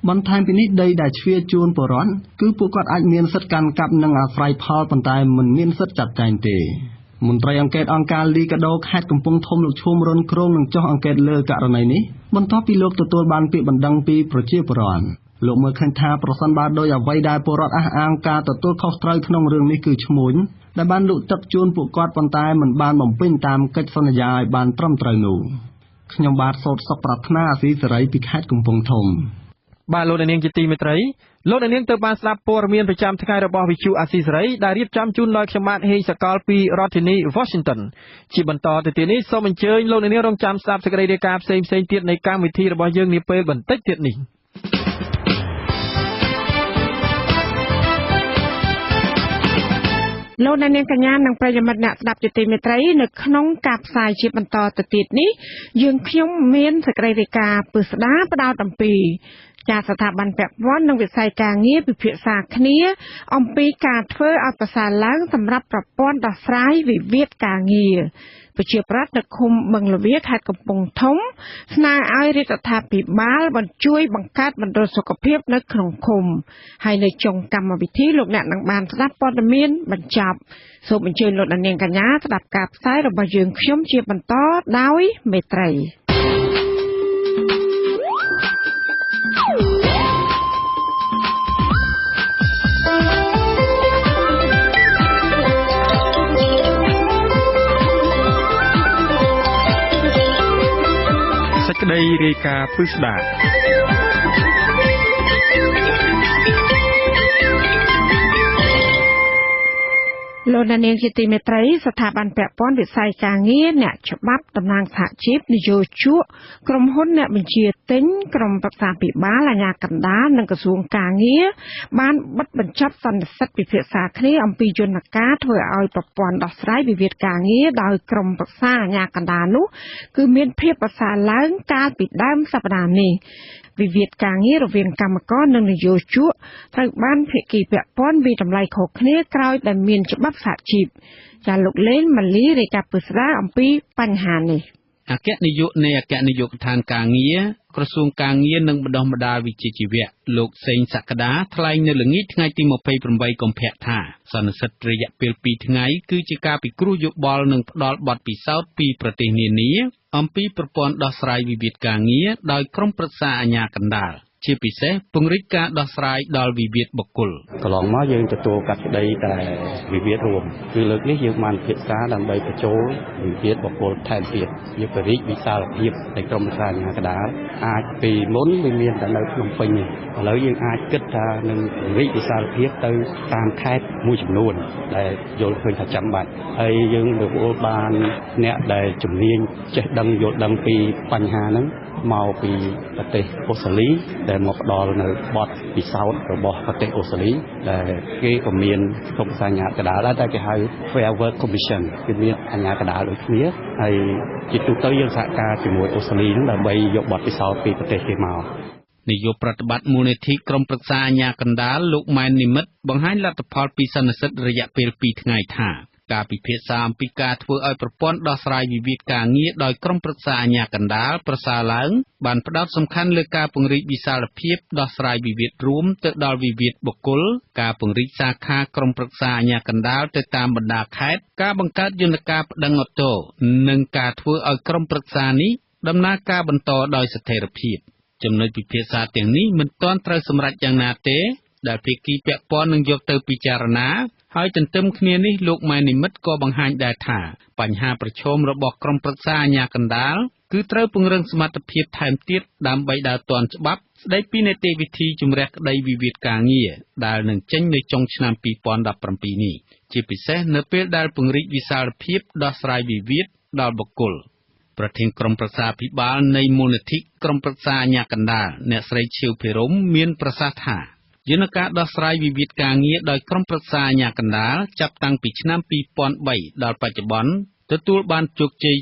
បន្ថែមពីនេះដីដែលជ្រៀតជូនពលរដ្ឋគឺពួកគាត់អាចមានសិទ្ធិកាន់កាប់និងអាស្រ័យផលប៉ុន្តែមិនមានសិទ្ធិចាត់ចែងទេមន្ត្រីអង្កេតអង្គការលីកាដូខេត្តកំពង់ធំលោកឈួមរុនគ្រោងនឹងចុះអង្កេតលើករណីនេះបន្ទាប់ពីលោកទទួលបានពាក្យបណ្ដឹងពីប្រជាពលរដ្ឋលោកមើលឃើញថាប្រសិនបើដោយអ្វីដែលពលរដ្ឋអះអាងការទទួលខុសត្រូវក្នុងរឿងនេះគឺឈ្មួញដែលបានលក់ទឹកជូនពួកគាត់ប៉ុន្តែមិនបានបំពេញតាមកិច្ចសន្យាឲ្យបានត្រឹមត្រូវនោះខ្ញុំបាទសូត្រសុខប្រាថ្នាអាស៊ីសេរីពីខេត្តកំពង់ធំបាទលោកអ្នកនាងជាទីមេត្រីលោកអ្នកនាងទើបបានស្ដាប់ព័ត៌មានប្រចាំថ្ងៃរបស់វិទ្យុអាស៊ីសេរីដែលរៀបចំជូនដោយខ្ញុំបាទហេងសកលពីរដ្ឋធានី Washington ជាបន្តទៅទៀតនេះសូមអញ្ជើញលោកអ្នកនាងរងចាំស្ដាប់សេចក្តីរាយការណ៍ផ្សេងៗទៀតនៃកម្មវិធីរបស់យើងនាពេលបន្តិចទៀតនេះលោកអ្នកនាងកញ្ញានិងប្រិយមិត្តអ្នកស្ដាប់ជាទីមេត្រីនៅក្នុងការផ្សាយជាបន្តទៅទៀតនេះយើងខ្ញុំមានសេចក្តីរាយការណ៍ពិស្ដារផ្ដោតអំពីចាស្ថាប័នពាក់ព័ន្ធនិងវិស័យការងារពិភាក្សាគ្នាអំពីការធ្វើឲ្យប្រសើរឡើងសម្រាប់ប្រព័ន្ធដោះស្រាយវិវាទការងារប្រជាប្រដ្ឋនៅឃុំបឹងល្វាខេត្តកំពង់ធំស្នើឲ្យរាជរដ្ឋាភិបាលបញ្ជួយបង្កើតមណ្ឌលសុខភាពនៅក្នុងឃុំហើយនៅចុងកម្មវិធីលោកអ្នកនឹងបានស្ដាប់ព័ត៌មានបញ្ចប់សូមអញ្ជើញលោកអ្នកនាងកញ្ញាស្ដាប់ការផ្សាយរបស់យើងខ្ញុំជាបន្តដោយមេត្រីសេចក្តីរាយការណ៍ពិស្ដាលោកអ្នកនាងជាទីមេត្រីស្ថាប័នពាក់ព័ន្ធវិស័យការងារអ្នកច្បាប់តំណាងសហជីពនយោជកក្រុមហ៊ុនអ្នកបញ្ជាទិញក្រុមប្រឹក្សាភិបាលអាជ្ញាកណ្ដាលនិងក្រសួងការងារបានបិទបញ្ចប់សន្និសីទពិភាក្សាគ្នាអំពីយន្តការធ្វើឲ្យប្រព័ន្ធដោះស្រាយវិវាទការងារដោយក្រុមប្រឹក្សាអាជ្ញាកណ្ដាលនោះគឺមានភាពប្រសើរឡើងកាលពីដើមសប្តាហ៍នេះវិវាទការងាររវាងកម្មករនិងនយោជកត្រូវបានភាគីពាក់ព័ន្ធវាយតម្លៃខុសគ្នាក្រោយដែលមានច្បាប់សហជីពចាលោកលេនម៉ាលីរាយការណ៍ពិស្ដារអំពីបញ្ហានេះអគ្គនាយកនៃអគ្គនាយកដ្ឋានការងារក្រសួងការងារនិងបណ្ដុះបណ្ដាលវិជ្ជាជីវៈលោកសេងសក្តាថ្លែងនៅល្ងាចថ្ងៃទី28កុម្ភៈថាសន្និសីទរយៈពេល2ថ្ងៃគឺជាការពិគ្រោះយោបល់និងផ្ដល់បទពិសោធន៍ពីប្រទេសនានាអំពីប្រព័ន្ធដោះស្រាយវិវាទការងារដោយក្រុមប្រឹក្សាអាជ្ញាកណ្ដាលជាពិសេសពង្រីកការដោះស្រាយដល់វិវាទបុគ្គលកន្លងមកយើងទទួលកាត់ក្តីតែវិវាទរួមគឺលើកនេះយើងបានពិភាក្សាដើម្បីបញ្ចូលវិវាទបុគ្គលថែមទៀតយើងពង្រីកវិសាលភាពនៃក្រុមប្រឹក្សាអាជ្ញាកណ្ដាលអាចពីមុនវាមានតែនៅភ្នំពេញនេះឥឡូវយើងអាចគិតថានឹងពង្រីកវិសាលភាពទៅតាមខេត្តមួយចំនួនដែលយល់ឃើញថាចាំបាច់ហើយយើងទទួលបានអ្នកដែលជំនាញចេះដឹងយល់ដឹងពីបញ្ហាហ្នឹងមកពីប្រទេសអូស្ត្រាលីដែលមកផ្ដល់នៅបទពិសោធន៍របស់ប្រទេសអូស្ត្រាលីដែលគេក៏មានក្រុមប្រឹក្សាអាជ្ញាកណ្ដាលដែរតែគេហៅ Fair Work Commission គឺមានអាជ្ញាកណ្ដាលដូចគ្នាហើយជាទូទៅយើងសហការជាមួយអូស្ត្រាលីហ្នឹងដើម្បីយកបទពិសោធន៍ពីប្រទេសគេមកនាយកប្រតិបត្តិមូលនិធិក្រុមប្រឹក្សាអាជ្ញាកណ្ដាលលោកម៉ែននិមិត្តបង្ហាញលទ្ធផលពីសន្និសីទរយៈពេល2ថ្ងៃថាការពិភាក្សាអំពីការធ្វើឲ្យប្រព័ន្ធដោះស្រាយវិវាទការងារដោយក្រុមប្រឹក្សាអាជ្ញាកណ្ដាលប្រសើរឡើងបានផ្ដោតសំខាន់លើការពង្រីកវិសាលភាពដោះស្រាយវិវាទរួមទៅដល់វិវាទបុគ្គលការពង្រីកសាខាក្រុមប្រឹក្សាអាជ្ញាកណ្ដាលទៅតាមបណ្ដាខេត្តការបង្កើតយន្តការប្តឹងឧទ្ធរណ៍និងការធ្វើឲ្យក្រុមប្រឹក្សានេះដំណើរការបន្តដោយស្ថិរភាពចំណុចពិភាក្សាទាំងនេះមិនទាន់ត្រូវសម្រេចយ៉ាងណាទេដែលភាគីពាក់ព័ន្ធនឹងយកទៅពិចារណាហើយទន្ទឹមគ្នានេះលោកម៉ែននិមិត្តក៏បង្ហាញដែរថាបញ្ហាប្រឈមរបស់ក្រុមប្រឹក្សាអាជ្ញាកណ្ដាលគឺត្រូវពង្រឹងសមត្ថភាពថែមទៀតដើម្បីដើរទាន់ច្បាប់ស្ដីពីនីតិវិធីជម្រះក្តីវិវាទការងារដែលនឹងចេញនៅចុងឆ្នាំ2017នេះជាពិសេសនៅពេលដែលពង្រីកវិសាលភាពដោះស្រាយវិវាទដល់បុគ្គលប្រធានក្រុមប្រឹក្សាភិបាលនៃមូលនិធិក្រុមប្រឹក្សាអាជ្ញាកណ្ដាលអ្នកស្រីឈៀវភិរមមានប្រសាសន៍ថាយន្តការដោះស្រាយវិវាទការងារដោយក្រុមប្រឹក្សាអាជ្ញាកណ្ដាលចាប់តាំងពីឆ្នាំ2003ដល់បច្ចុប្បន្ន ទទួលបានជោគជ័យ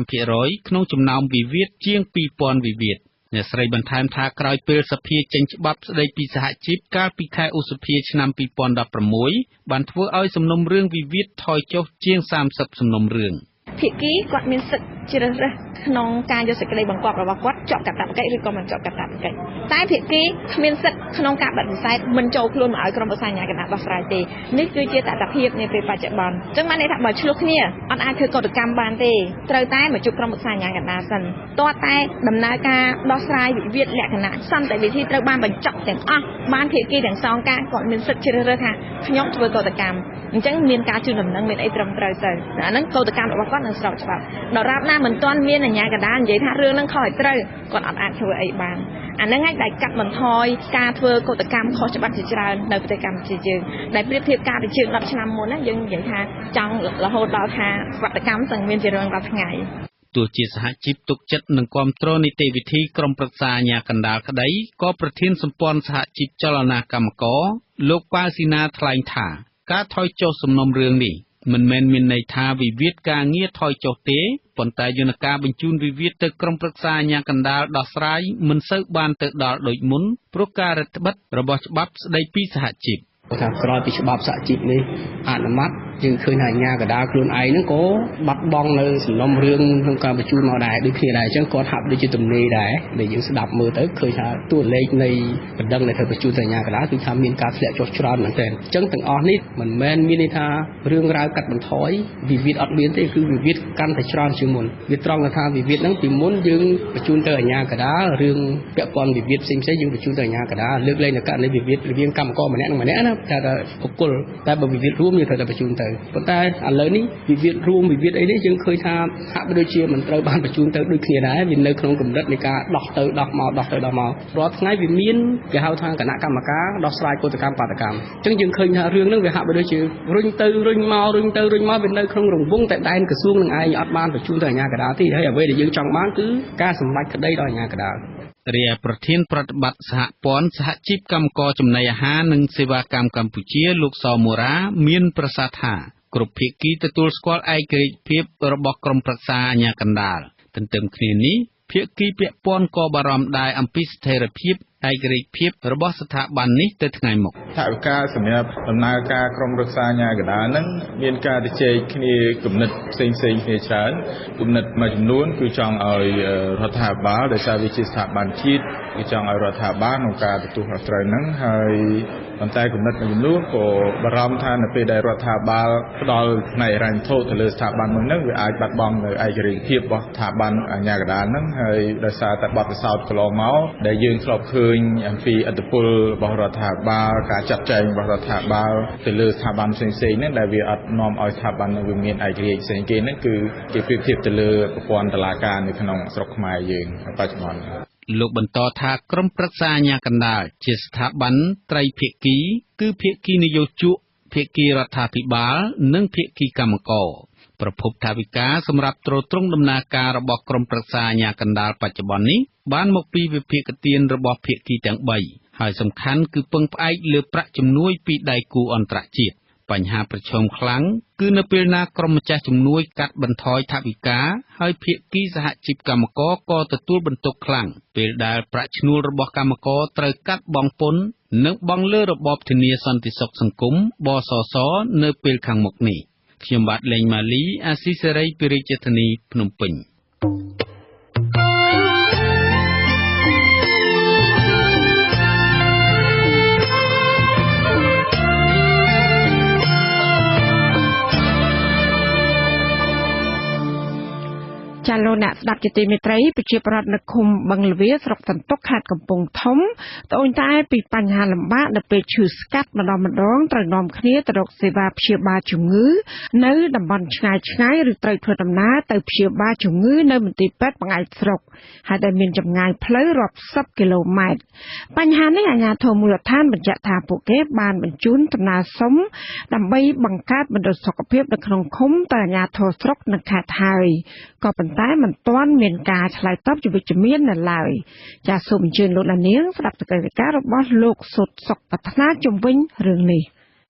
75% ក្នុងចំណោមវិវាទជាង ២ពាន់វិវាទ។ អ្នកស្រីបន្ថែមថា ក្រោយពេលសភាចេញច្បាប់ស្ដីពីសហជីពកាលពីខែឧសភា ឆ្នាំ២០១៦ បានធ្វើឲ្យសំណុំរឿងវិវាទថយចុះជាង ៣០សំណុំរឿង៖ «ភាគីគាត់មានសិទ្ធិជ្រើសរើសក្នុងការយកសេចក្តីបង្គាប់របស់គាត់ជាប់កាតព្វកិច្ចឬក៏មិនជាប់កាតព្វកិច្ចតែភាគីគ្មានសិទ្ធិក្នុងការបដិសេធមិនចូលខ្លួនមកឲ្យក្រុមប្រឹក្សាអាជ្ញាកណ្ដាលដោះស្រាយទេនេះគឺជាតថភាពនាពេលបច្ចុប្បន្នអញ្ចឹងបានន័យថាបើឆ្លោះគ្នាអត់អាចធ្វើកតកម្មបានទេត្រូវតែមកជួបក្រុមប្រឹក្សាអាជ្ញាកណ្ដាលសិនតើតែដំណើរការដោះស្រាយវិវាទលក្ខណៈសន្តិវិធីត្រូវបានបញ្ចប់ទាំងអស់បានភាគីទាំងសងខាងគាត់មានសិទ្ធិជ្រើសរើសថាខ្ញុំធ្វើកតកម្មអញ្ចឹងមានការជូនដំណឹងមានអីត្រឹមត្រូវទៅអាហ្នឹងកតកម្មរបស់គាត់នឹងស្របច្បាប់ដរាបណាមិនទាន់មានអាជ្ញាកណ្ដាលនិយាយថារឿងហ្នឹងខុសឲ្យត្រូវគាត់អត់អាចធ្វើអីបានអាហ្នឹងឯងដែលកាត់បន្ថយការធ្វើកតកម្មខុសច្បាប់ជាច្រើននៅប្រទេសកម្ពុជាយើងដែលប្រៀបធៀបការពីជាង10ឆ្នាំមុនណាយើងនិយាយថាចង់រហូតដល់ថាវប្បកម្មសឹងមានជារៀងរាល់ថ្ងៃទោះជាសហជីពទុកចិត្តនិងគាំទ្រនីតិវិធីក្រុមប្រឹក្សាអាជ្ញាកណ្ដាលក្តីក៏ប្រធានសម្ព័ន្ធសហជីពចលនាកម្មករលោកប៉ាវស៊ីណាថ្លែងថាការថយចុះសំណុំរឿងនេះមិនមែនមានន័យថាវិវាទការងារថយចុះទេប៉ុន្តែយន្តការបញ្ជូនវិវាទទៅក្រុមប្រឹក្សាអាជ្ញាកណ្ដាលដោះស្រាយមិនសូវបានទៅដល់ដូចមុនព្រោះការរឹតត្បិតរបស់ច្បាប់ស្ដីពីសហជីពថាក្រោយពីច្បាប់សហជីពនេះអនុម័តយើងឃើញថាអាជ្ញាកណ្ដាលខ្លួនឯងហ្នឹងក៏បាត់បង់នៅសំណុំរឿងក្នុងការបញ្ជូនមកដែរដូចគ្នាដែរអញ្ចឹងគាត់ហាក់ដូចជាទំនេរដែរដែលយើងស្ដាប់មើលទៅឃើញថាតួលេខនៃបណ្ដឹងដែលត្រូវបញ្ជូនទៅអាជ្ញាកណ្ដាលគឺថាមានការធ្លាក់ចុះច្រើនមែនទែនអញ្ចឹងទាំងអស់នេះមិនមែនមានន័យថារឿងរ៉ាវកាត់បន្ថយវិវាទអត់មានទេគឺវិវាទកាន់តែច្រើនជាងមុនវាត្រង់ថាវិវាទហ្នឹងពីមុនយើងបញ្ជូនទៅអាជ្ញាកណ្ដាលរឿងពាក់ព័ន្ធវិវាទផ្សេងៗយើងបញ្ជូនទៅអាជ្ញាកណ្ដាលលើកលែងនៅករណីវិវាទរវាងកម្មករម្នាក់និងម្នាក់ណាតែបុគ្គលតែបើវិវាទរួមយើងត្រូវតែបញ្ជូនទៅប៉ុន្តែឥឡូវនេះវិវាទរួមវិវាទអីនេះយើងឃើញថាហាក់ដូចជាមិនត្រូវបានបញ្ជូនទៅដូចគ្នាដែរវានៅក្នុងកម្រិតនៃការដោះទៅដោះមកដោះទៅដោះមករាល់ថ្ងៃវាមានគេហៅថាគណៈកម្មការដោះស្រាយកូដកម្មបាតកម្មអញ្ចឹងយើងឃើញថារឿងហ្នឹងវាហាក់បីដូចជារុញទៅរុញមករុញទៅរុញមកវានៅក្នុងរង្វង់តែដែនក្រសួងនឹងឯងអត់បានបញ្ជូនទៅអាជ្ញាកណ្ដាលទេហើយអ្វីដែលយើងចង់បានគឺការសម្រេចក្តីដល់អាជ្ញាកណ្ដាលរាជប្រធានប្រតិបត្តិសហព័ន្ធសហជីពកម្មករចំណីអាហារនិងសេវាកម្មកម្ពុជាលោកសមូរ៉ាមានប្រសាសន៍ថាគ្រប់ភាគីទទួលស្គាល់ឯករាជ្យភាពរបស់ក្រុមប្រឹក្សាអាជ្ញាកណ្ដាលទន្ទឹមគ្នានេះភាគីពាក់ព័ន្ធក៏បារម្ភដែរអំពីស្ថិរភាពឯករាជ្យភាពរបស់ស្ថាប័ននេះទៅថ្ងៃមុខថវិកាសម្រាប់ដំណើរការក្រុមប្រឹក្សាអាជ្ញាកណ្ដាលហ្នឹងមានការជជែកគ្នាគំនិតផ្សេងៗគ្នាច្រើនគំនិតមួយចំនួនគឺចង់ឲ្យរដ្ឋាភិបាលដោយសារវាជាស្ថាប័នជាតិគឺចង់ឲ្យរដ្ឋាភិបាលក្នុងការទទួលខុសត្រូវហ្នឹងហើយប៉ុន្តែគំនិតមួយចំនួនក៏បារម្ភថានៅពេលដែលរដ្ឋាភិបាលផ្ដល់ផ្នែកហិរញ្ញវត្ថុទៅលើស្ថាប័នមួយហ្នឹងវាអាចបាត់បង់នៅឯករាជ្យភាពរបស់ស្ថាប័នអាជ្ញាកណ្ដាលហ្នឹងហើយដោយសារតែបទពិសោធន៍កន្លងមកដែលយើងធ្លាប់ឃើញអំពីឥទ្ធិពលរបស់រដ្ឋាភិបាលការចាត់ចែងរបស់រដ្ឋាភិបាលទៅលើស្ថាប័នផ្សេងៗហ្នឹងដែលវាអត់នាំឲ្យស្ថាប័នហ្នឹងវាមានឯករាជ្យផ្សេងគេហ្នឹងគឺគេប្រៀបធៀបទៅលើប្រព័ន្ធតុលាការនៅក្នុងស្រុកខ្មែរយើងបច្ចុប្បន្នលោកបន្តថាក្រុមប្រឹក្សាអាជ្ញាកណ្ដាលជាស្ថាប័នត្រីភាគីគឺភាគីនយោជកភាគីរដ្ឋាភិបាលនិងភាគីកម្មករប្រភពថវិកាសម្រាប់ទ្រទ្រង់ដំណើរការរបស់ក្រុមប្រឹក្សាអាជ្ញាកណ្ដាលបច្ចុប្បន្ននេះបានមកពីវិភាគទានរបស់ភាគីទាំង3ហើយសំខាន់គឺពឹងផ្អែកលើប្រាក់ជំនួយពីដៃគូអន្តរជាតិបញ្ហាប្រឈមខ្លាំងគឺនៅពេលណាក្រុមម្ចាស់ជំនួយកាត់បន្ថយថវិកាហើយភាគីសហជីពកម្មករក៏ទទួលបន្ទុកខ្លាំងពេលដែលប្រាក់ឈ្នួលរបស់កម្មករត្រូវកាត់បង់ពន្ធនិងបង់លើរបបធានាសន្តិសុខសង្គមបសសនៅពេលខាងមុខនេះខ្ញុំបាទលេងម៉ាលីអាស៊ីសេរីពីរាជធានីភ្នំពេញចាលោកអ្នកស្ដាប់ជាទីមេត្រីប្រជាប្រដ្ឋនៅឃុំបឹងល្វាស្រុកសន្ទុកខេត្តកំពង់ធំត្អូញត្អែពីបញ្ហាលំបាកនៅពេលឈឺស្កាត់ម្ដងម្ដងត្រូវនាំគ្នាទៅរកសេវាព្យាបាលជំងឺនៅតំបន់ឆ្ងាយឆ្ងាយឬត្រូវធ្វើដំណើរទៅព្យាបាលជំងឺនៅមន្ទីរពេទ្យបង្អែកស្រុកហើយដែលមានចម្ងាយផ្លូវរាប់សិបគីឡូម៉ែត្របញ្ហានេះអាជ្ញាធរមូលដ្ឋានបញ្ជាក់ថាពួកគេបានបញ្ជូនដំណើរសុំដើម្បីបង្កើតមណ្ឌលសុខភាពនៅក្នុងឃុំទៅអាជ្ញាធរស្រុកនិងខេត្តហើយក៏ប៉ុន្តែមិនទាន់មានការឆ្លើយតបជាវិជ្ជមាននៅឡើយចាសសូមអញ្ជើញលោកអ្នកនាងស្ដាប់សេចក្តីរាយការណ៍របស់លោកសុតសុកប្រាថ្នាជុំវិញរឿងនេះ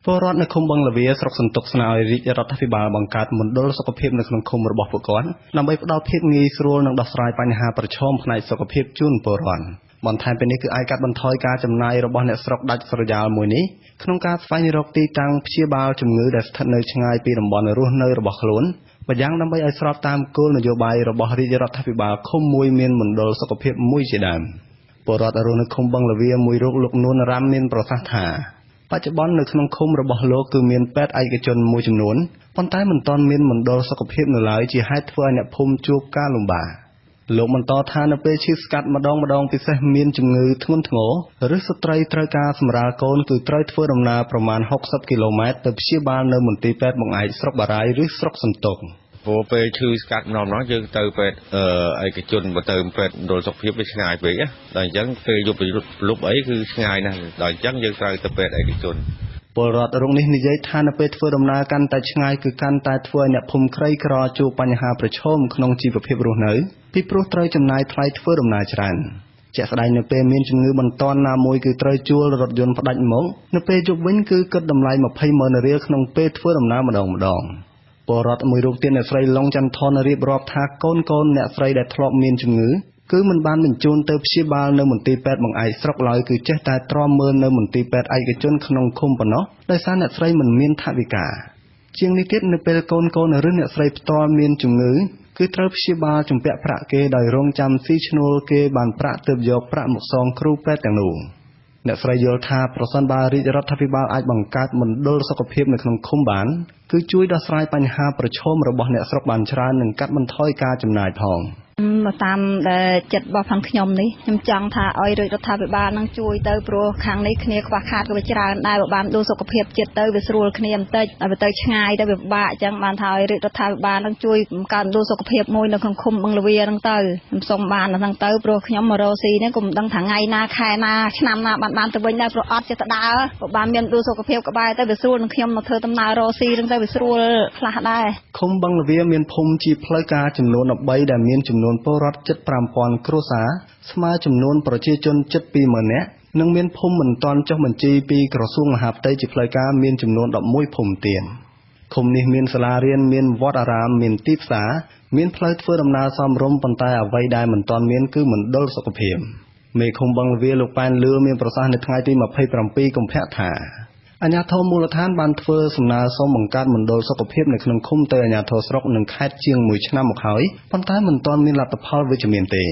ពលរដ្ឋនៅឃុំបឹងល្វា ស្រុកសន្ទុក ស្នើឲ្យរាជរដ្ឋាភិបាលបង្កើតមណ្ឌលសុខភាពនៅក្នុងឃុំរបស់ពួកគាត់ ដើម្បីផ្ដល់ភាពងាយស្រួល និងដោះស្រាយបញ្ហាប្រឈមផ្នែកសុខភាពជូនពលរដ្ឋ។ បន្ថែមពីនេះ គឺអាចកាត់បន្ថយការចំណាយរបស់អ្នកស្រុកដាច់ស្រយាលមួយនេះ ក្នុងការស្វែងរកទីតាំងព្យាបាលជំងឺដែលស្ថិតនៅឆ្ងាយពីតំបន់រស់នៅរបស់ខ្លួន ម្យ៉ាងដើម្បីឲ្យស្របតាមគោលនយោបាយរបស់រាជរដ្ឋាភិបាលឃុំមួយមានមណ្ឌលសុខភាពមួយជាដើម។ ពលរដ្ឋរស់នៅឃុំបឹងល្វា មួយរូប លោក នួន រ៉ាំ មានប្រសាសន៍ថា បច្ចុប្បន្ននៅក្នុងឃុំរបស់លោកគឺមានពេទ្យឯកជនមួយចំនួន ប៉ុន្តែមិនទាន់មានមណ្ឌលសុខភាពនៅឡើយ ជាហេតុធ្វើឲ្យអ្នកភូមិជួបការលំបាក។ លោកបន្តថា នៅពេលឈឺស្កាត់ម្តងៗ ពិសេសមានជំងឺធ្ងន់ធ្ងរ ឬស្ត្រីត្រូវការសម្រាលកូន គឺត្រូវធ្វើដំណើរប្រមាណ ៦០ គីឡូម៉ែត្រទៅព្យាបាលនៅមន្ទីរពេទ្យបង្អែកស្រុកបារាយណ៍ ឬស្រុកសន្ទុក៖ "ព្រោះពេលឈឺស្កាត់ម្ដងៗយើងទៅពេទ្យឯកជន បើទៅពេទ្យមណ្ឌលសុខភាពវាឆ្ងាយពេក ដល់អញ្ចឹងពេលយប់ព្រលប់អីគឺឆ្ងាយណាស់ ដល់អញ្ចឹងយើងត្រូវទៅពេទ្យឯកជន"។ ពលរដ្ឋរូបនេះនិយាយថា នៅពេលធ្វើដំណើរកាន់តែឆ្ងាយ គឺកាន់តែធ្វើឲ្យអ្នកភូមិក្រីក្រជួបបញ្ហាប្រឈមក្នុងជីវភាពរស់នៅ ពីព្រោះត្រូវចំណាយថ្លៃធ្វើដំណើរច្រើន។ ជាក់ស្តែងនៅពេលមានជំងឺបន្ទាន់ណាមួយ គឺត្រូវជួលរថយន្តផ្តាច់មុខ នៅពេលយប់វិញគឺគិតតម្លៃ ២០ម៉ឺនរៀលក្នុងពេលធ្វើដំណើរម្តងៗ។ ពលរដ្ឋមួយរូបទៀត អ្នកស្រី ឡុង ចាន់ថន រៀបរាប់ថា កូនៗអ្នកស្រីដែលធ្លាប់មានជំងឺ គឺមិនបានបញ្ជូនទៅព្យាបាលនៅមន្ទីរពេទ្យបង្អែកស្រុកឡើយ គឺចេះតែទ្រាំមើលនៅមន្ទីរពេទ្យឯកជនក្នុងឃុំប៉ុណ្ណោះ ដោយសារអ្នកស្រីមិនមានថវិកា។ ជាងនេះទៀត នៅពេលកូនៗ ឬអ្នកស្រីផ្ទាល់មានជំងឺ គឺត្រូវព្យាបាលជំពាក់ប្រាក់គេ ដោយរង់ចាំស៊ីឈ្នួលគេបានប្រាក់ ទើបយកប្រាក់មកសងគ្រូពេទ្យទាំងនោះ។ អ្នកស្រីយល់ថា ប្រសិនបើរាជរដ្ឋាភិបាលអាចបង្កើតមណ្ឌលសុខភាពនៅក្នុងឃុំបាន គឺជួយដោះស្រាយបញ្ហាប្រឈមរបស់អ្នកស្រុកបានច្រើន និងកាត់បន្ថយការចំណាយផង៖ "មកតាមដែលចិត្តរបស់ខាងខ្ញុំនេះ ខ្ញុំចង់ថាឲ្យរាជរដ្ឋាភិបាលនឹងជួយទៅ ព្រោះខាងនេះគ្នាខ្វះខាតក៏វាច្រើនដែរ បើបានດູសុខភាពចិត្តទៅវាស្រួលគ្នាបន្តិច តែបើទៅឆ្ងាយទៅវាពិបាក អញ្ចឹងបានថាឲ្យរាជរដ្ឋាភិបាលនឹងជួយបង្កើតດູសុខភាពមួយនៅក្នុងឃុំបឹងល្វាហ្នឹងទៅ ខ្ញុំសុំបានហ្នឹងទៅ ព្រោះខ្ញុំមករកស៊ីនេះក៏មិនដឹងថាថ្ងៃណាខែណាឆ្នាំណាបានទៅវិញដែរ ព្រោះអត់ចេះតែដើរ បើបានមានດູសុខភាពក្បែរទៅវាស្រួលនឹងខ្ញុំមកធ្វើដំណើររកស៊ីហ្នឹងទៅវាស្រួលខ្លះដែរ"។ ឃុំបឹងល្វាមានភូមិជាផ្លូវការចំនួន 13 ដែលមានចំនួនពលរដ្ឋជិត ៥ពាន់គ្រួសារ ស្មើចំនួនប្រជាជនជិត ២ម៉ឺននាក់ និងមានភូមិមិនទាន់ចុះបញ្ជីពីក្រសួងមហាផ្ទៃជាផ្លូវការមានចំនួន ១១ភូមិទៀត។ ឃុំនេះមានសាលារៀន មានវត្តអារាម មានទីផ្សារ មានផ្លូវធ្វើដំណើរសមរម្យ ប៉ុន្តែអ្វីដែលមិនទាន់មាន គឺមណ្ឌលសុខភាព។ មេឃុំបឹងល្វា លោក ប៉ែន លឿ មានប្រសាសន៍នៅថ្ងៃទី២៧ កុម្ភៈ ថា អាជ្ញាធរមូលដ្ឋានបានធ្វើសំណើសុំបង្កើតមណ្ឌលសុខភាពនៅក្នុងឃុំទៅអាជ្ញាធរស្រុក និងខេត្តជាង ១ឆ្នាំមកហើយ ប៉ុន្តែមិនទាន់មានលទ្ធផលវិជ្ជមានទេ។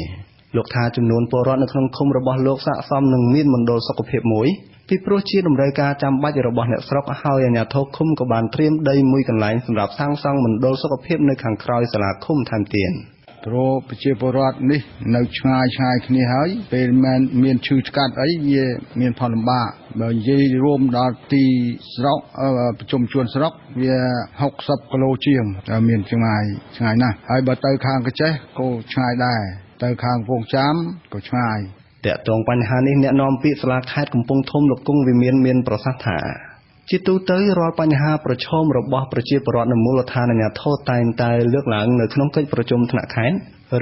លោកថា ចំនួនពលរដ្ឋនៅក្នុងឃុំរបស់លោកស័ក្តិសមនឹងមានមណ្ឌលសុខភាពមួយ ពីព្រោះជាតម្រូវការចាំបាច់របស់អ្នកស្រុក ហើយអាជ្ញាធរឃុំក៏បានត្រៀមដីមួយកន្លែងសម្រាប់សាងសង់មណ្ឌលសុខភាពនៅខាងក្រោយសាលាឃុំថែមទៀត៖ "ព្រោះប្រជាពលរដ្ឋនេះនៅឆ្ងាយៗគ្នាហើយ ពេលមានឈឺថ្កាត់អីវាមានផលលំបាក បើនិយាយរួមដល់ទីស្រុកប្រជុំជនស្រុកវា ៦០គីឡូជាង មានឆ្ងាយឆ្ងាយណាស់ ហើយបើទៅខាងក្រចេះក៏ឆ្ងាយដែរ ទៅខាងកំពង់ចាមក៏ឆ្ងាយ"។ ទាក់ទងបញ្ហានេះ អ្នកនាំពាក្យសាលាខេត្តកំពង់ធំ លោក គង់ វិមាន មានប្រសាសន៍ថា ជាទូទៅរាល់បញ្ហាប្រឈមរបស់ប្រជាពលរដ្ឋនៅមូលដ្ឋាន អាជ្ញាធរតែងតែលើកឡើងនៅក្នុងកិច្ចប្រជុំថ្នាក់ខេត្ត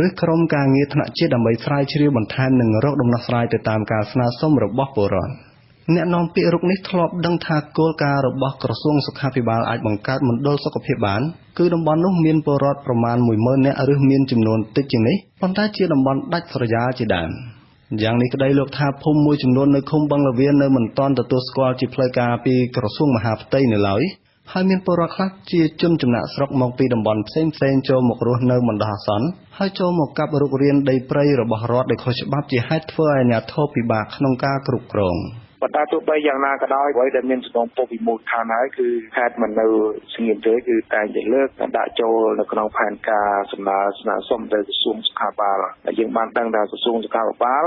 ឬក្រុមការងារថ្នាក់ជាតិ ដើម្បីស្រាវជ្រាវបន្ថែម និងរកដំណោះស្រាយទៅតាមការស្នើសុំរបស់ពលរដ្ឋ។ អ្នកនាំពាក្យរូបនេះធ្លាប់ដឹងថា គោលការណ៍របស់ក្រសួងសុខាភិបាលអាចបង្កើតមណ្ឌលសុខភាពបាន គឺតំបន់នោះមានពលរដ្ឋប្រមាណ ១ម៉ឺននាក់ ឬមានចំនួនតិចជាងនេះ ប៉ុន្តែជាតំបន់ដាច់ស្រយាលជាដើម។ យ៉ាងនេះក្តី លោកថាភូមិមួយចំនួននៅឃុំបឹងល្វា នៅមិនទាន់ទទួលស្គាល់ជាផ្លូវការពីក្រសួងមហាផ្ទៃ នៅឡើយ ហើយមានពលរដ្ឋខ្លះជាជនចំណាកស្រុកមកពីតំបន់ផ្សេងៗ ចូលមករស់នៅបណ្ដោះអាសន្ន ហើយចូលមកកាប់រុករានដីព្រៃរបស់រដ្ឋដោយខុសច្បាប់ ជាហេតុធ្វើឲ្យអាជ្ញាធរពិបាកក្នុងការគ្រប់គ្រង៖ "ប៉ុន្តែទោះបីយ៉ាងណាក៏ដោយ អ្វីដែលមានសំណូមពរពីមូលដ្ឋានហើយ គឺខេត្តមិននៅស្ងៀមទេ គឺតែងតែលើកដាក់ចូលនៅក្នុងផែនការសំណើស្នើសុំទៅក្រសួងសុខាភិបាល ហើយយើងបានដឹងថាក្រសួងសុខាភិបា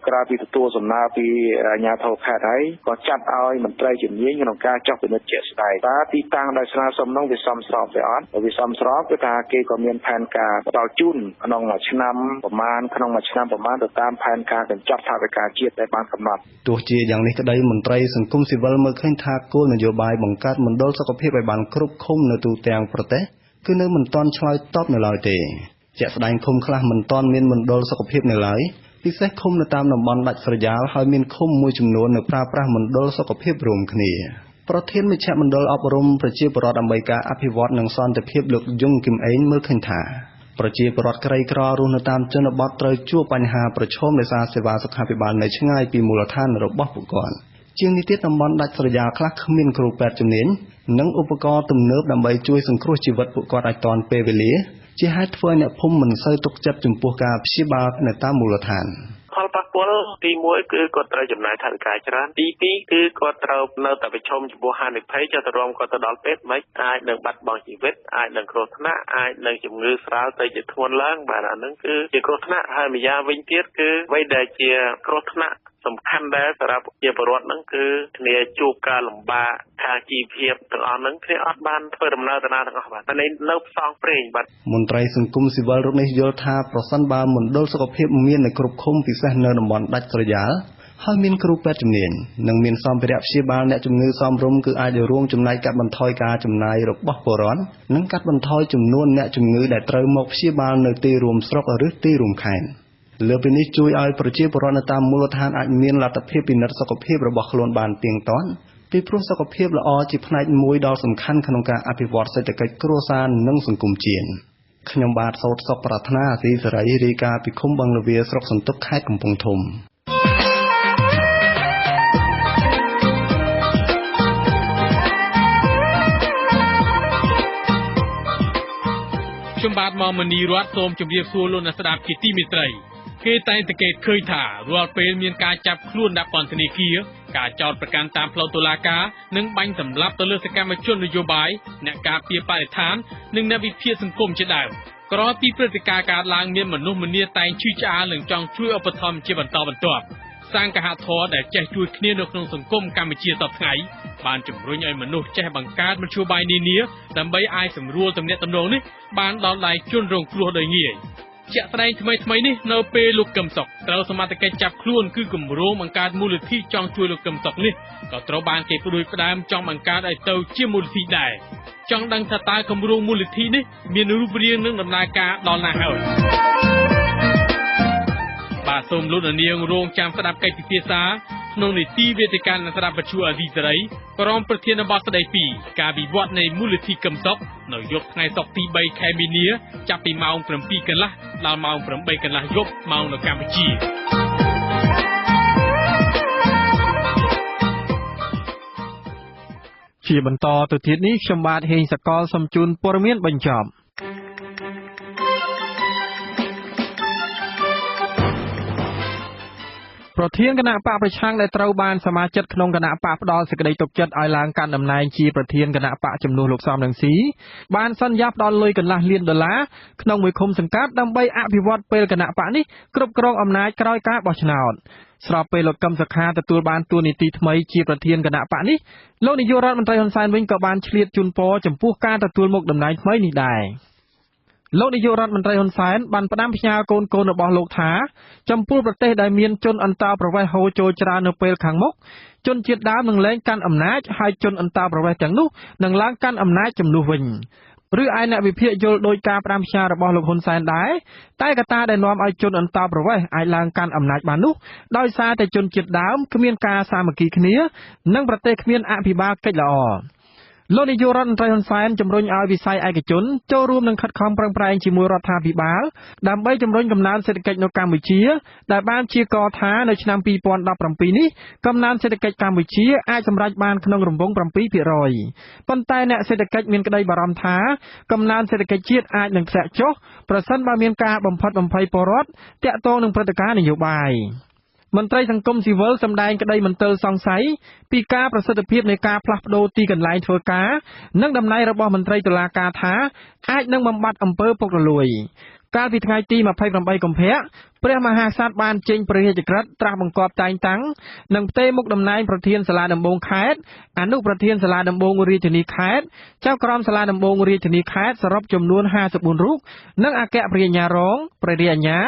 លក្រៅពីទទួលសំណើពីអាជ្ញាធរខេត្តហើយ ក៏ចាត់ឲ្យមន្ត្រីជំនាញក្នុងការចុះពិនិត្យជាក់ស្ដែង តើទីតាំងដែលស្នើសុំនោះវាសមស្របឬអត់ បើវាសមស្របគឺថាគេក៏មានផែនការផ្ដល់ជូនក្នុងមួយឆ្នាំប្រមាណក្នុងមួយឆ្នាំប្រមាណទៅតាមផែនការកញ្ចប់ថវិកាជាតិដែលបានកំណត់"។ ទោះជាយ៉ាងនេះក្តី មន្ត្រីសង្គមស៊ីវិលមើលឃើញថា គោលនយោបាយបង្កើតមណ្ឌលសុខភាពឲ្យបានគ្រប់ឃុំនៅទូទាំងប្រទេស គឺនៅមិនទាន់ឆ្លើយតបនៅឡើយទេ។ ជាក់ស្តែងឃុំខ្លះមិនទាន់មានមណ្ឌលសុខភាពនៅឡើយ ពិសេសឃុំនៅតាមតំបន់ដាច់ស្រយាល ហើយមានឃុំមួយចំនួននៅប្រើប្រាស់មណ្ឌលសុខភាពរួមគ្នា។ ប្រធានមជ្ឈមណ្ឌលអប់រំប្រជាពលរដ្ឋដើម្បីការអភិវឌ្ឍនិងសន្តិភាពលោកយង គិមអេងមើលឃើញថាប្រជាពលរដ្ឋក្រីក្ររស់នៅតាមជនបទត្រូវជួបបញ្ហាប្រឈមដោយសារសេវាសុខាភិបាលនៅឆ្ងាយពីមូលដ្ឋានរបស់ពួកគាត់ជាងនេះទៀតតំបន់ដាច់ស្រយាលខ្លះគ្មានគ្រូពេទ្យជំនាញនិងឧបករណ៍ទំនើបដើម្បីជួយសង្គ្រោះជីវិតពួកគាត់ឲ្យទាន់ពេលវេលាជាហេតុធ្វើឲ្យអ្នកភូមិមិនសូវទុកចិត្តចំពោះការព្យាបាលនៅតាមមូលដ្ឋានផលប៉ះពាល់ទី1គឺគាត់ត្រូវចំណាយថវិកាច្រើនទី2គឺគាត់ត្រូវនៅតែប្រឈមចំពោះហានិភ័យចុះទៅរំគាត់ទៅដល់ពេទ្យមិនអាចនឹងបាត់បង់ជីវិតអាចនឹងគ្រោះថ្នាក់អាចនឹងជំងឺស្រាលទៅជាធ្ងន់ឡើងបាទអានឹងគឺជាគ្រោះថ្នាក់ហើយម្យ៉ាងវិញទៀតគឺអ្វីដែលជាគ្រោះថ្នាក់សំខាន់ដែរសម្រាប់ជាពលរដ្ឋហ្នឹងគឺគ្នាជួបការលំបាកខាងជីវភាពទាំងអស់ហ្នឹងគ្នាអត់បានធ្វើដំណើរទៅណាទាំងអស់បាទតែនៅផ្សងព្រេងបាទមន្ត្រីសង្គមស៊ីវិលរូបនេះយល់ថាប្រសិនបើមណ្ឌលសុខភាពមាននៅគ្រប់ឃុំពិសេសនៅតំបន់ដាច់ស្រយាលហើយមានគ្រូពេទ្យជំនាញនិងមានសម្ភារៈព្យាបាលអ្នកជំងឺសមរម្យគឺអាចរួមចំណែកកាត់បន្ថយការចំណាយរបស់ពលរដ្ឋនិងកាត់បន្ថយចំនួនអ្នកជំងឺដែលត្រូវមកព្យាបាលនៅទីរួមស្រុកឬទីរួមខេត្តលើពីនេះជួយឲ្យប្រជាពលរដ្ឋនៅតាមមូលដ្ឋានអាចមានលទ្ធភាពពិនិត្យសុខភាពរបស់ខ្លួនបានទៀងទាត់ពីព្រោះសុខភាពល្អជាផ្នែកមួយដ៏សំខាន់ក្នុងការអភិវឌ្ឍសេដ្ឋកិច្ចគ្រួសារនិងសង្គមជាតិខ្ញុំបាទសោតសុកប្រាថ្នាអាស៊ីសេរីរាយការណ៍ពីឃុំបឹងល្វាស្រុកសន្ទុកខេត្តកំពង់ធំខ្ញុំបាទមកមនីរតសូមជម្រាបសួរលោកអ្នកស្ដាប់ជាទីមេត្រីគេតែងសង្កេតឃើញថារាល់ពេលមានការចាប់ខ្លួនដាក់ពន្ធនាគារការចោទប្រកាន់តាមផ្លូវតុលាការនិងបាញ់សម្លាប់ទៅលើសកម្មជននយោបាយអ្នកការពារបរិស្ថាននិងអ្នកវិភាគសង្គមជាដើមក្រោយពីព្រឹត្តិការណ៍កើតឡើងមានមនុស្សម្នាតែងឈឺឆ្អាលនិងចង់ជួយឧបត្ថម្ភជាបន្តបន្ទាប់សង្ឃធម៌ដែលចេះជួយគ្នានៅក្នុងសង្គមកម្ពុជាសព្វថ្ងៃបានជំរុញឲ្យមនុស្សចេះបង្កើតមធ្យោបាយនានាដើម្បីអាចសម្រួលទំនាក់ទំនងនេះបានដល់ដៃជនរងគ្រោះដោយងាយជាក់ស្ដែងថ្មីៗនេះនៅពេលលោកកឹមសុខត្រូវសមត្ថកិច្ចចាប់ខ្លួនគឺគម្រោងបង្កើតមូលនិធិចង់ជួយលោកកឹមសុខនេះក៏ត្រូវបានគេផ្ដួចផ្ដើមចង់បង្កើតឲ្យទៅជាមូលនិធិដែរចង់ដឹងថាតើគម្រោងមូលនិធិនេះមានរូបរាងនិងដំណើរការដល់ណាហើយបាទសូមលោកអ្នកនាងរងចាំស្ដាប់កិច្ចពិភាក្សាក្នុងនីតិវេទិកាអ្នកស្ដាប់វិទ្យុអាស៊ីសេរីក្រមប្រធានបទស្ដីពីការវិវត្តនៃមូលនិធិកឹមសុខនៅយប់ថ្ងៃសុក្រទី3ខែមីនាចាប់ពីម៉ោង7:30ដល់ម៉ោង8:30យប់ម៉ោងនៅកម្ពុជាជាបន្តទៅទៀតនេះខ្ញុំបាទហេងសកលសូមជូនព័ត៌មានបញ្ចប់ប្រធានគណៈបកប្រឆាំងដែលត្រូវបានសមាជិកក្នុងគណៈបកផ្ដល់សេចក្តីទុកចិត្តឲ្យឡើងកាន់តំណែងជាប្រធានគណៈបកជំនួសលោកសំរងស៊ីបានសន្យាផ្ដល់លុយកន្លះលានដុល្លារក្នុងមួយឃុំសង្កាត់ដើម្បីអភិវឌ្ឍពេលគណៈបកនេះគ្រប់គ្រងអំណាចក្រោយការបោះឆ្នោតស្របពេលលោកកឹមសុខាទទួលបានតួនាទីថ្មីជាប្រធានគណៈបកនេះលោកនាយករដ្ឋមន្ត្រីហ៊ុនសែនវិញក៏បានឆ្លៀតជូនពរចំពោះការទទួលមុខតំណែងថ្មីនេះដែរលោកនាយករដ្ឋមន្ត្រីហ៊ុនសែនបានផ្ដាំផ្ញើកូនៗរបស់លោកថាចំពោះប្រទេសដែលមានជនអន្តោប្រវេសន៍ហូរចូលច្រើននៅពេលខាងមុខជនជាតិដើមនឹងលែងកាន់អំណាចហើយជនអន្តោប្រវេសន៍ទាំងនោះនឹងឡើងកាន់អំណាចជំនួសវិញឬឯអ្នកវិភាគយល់ដោយការផ្ដាំផ្ញើរបស់លោកហ៊ុនសែនដែរតែកត្តាដែលនាំឲ្យជនអន្តោប្រវេសន៍អាចឡើងកាន់អំណាចបាននោះដោយសារតែជនជាតិដើមគ្មានការសាមគ្គីគ្នានិងប្រទេសគ្មានអភិបាលកិច្ចល្អលោកនាយករដ្ឋមន្ត្រីហ៊ុនសែនជំរុញឲ្យវិស័យឯកជនចូលរួមនឹងខិតខំប្រឹងប្រែងជាមួយរដ្ឋាភិបាលដើម្បីជំរុញកំណើនសេដ្ឋកិច្ចនៅកម្ពុជាដែលបានព្យាករណ៍ថានៅឆ្នាំ2017នេះកំណើនសេដ្ឋកិច្ចកម្ពុជាអាចសម្រេចបានក្នុងរង្វង់7%ប៉ុន្តែអ្នកសេដ្ឋកិច្ចមានក្តីបារម្ភថាកំណើនសេដ្ឋកិច្ចជាតិអាចនឹងធ្លាក់ចុះប្រសិនបើមានការបំផិតបំភ័យពលរដ្ឋទាក់ទងនឹងព្រឹត្តិការណ៍នយោបាយមន្ត្រីសង្គមស៊ីវិលសម្ដែងក្តីមន្ទិលសង្ស័យពីការប្រសិទ្ធភាពនៃការផ្លាស់ប្ដូរទីកន្លែងធ្វើការនិងតំណែងរបស់មន្ត្រីតុលាការថាអាចនឹងបំបត្តិអំពើពុករលួយកាលពីថ្ងៃទី28កុម្ភៈព្រះមហាក្សត្របានចេញព្រះរាជក្រឹត្យត្រាស់បង្គាប់តែងតាំងនិងផ្ទេរមុខតំណែងប្រធានសាលាដំបងខេត្តអនុប្រធានសាលាដំបងរាជធានីខេត្តចៅក្រមសាលាដំបងរាជធានីខេត្តសរុបចំនួន54រូបនិងអគ្គព្រះរាជអាជ្ញារងព្រះរាជអាជ្ញា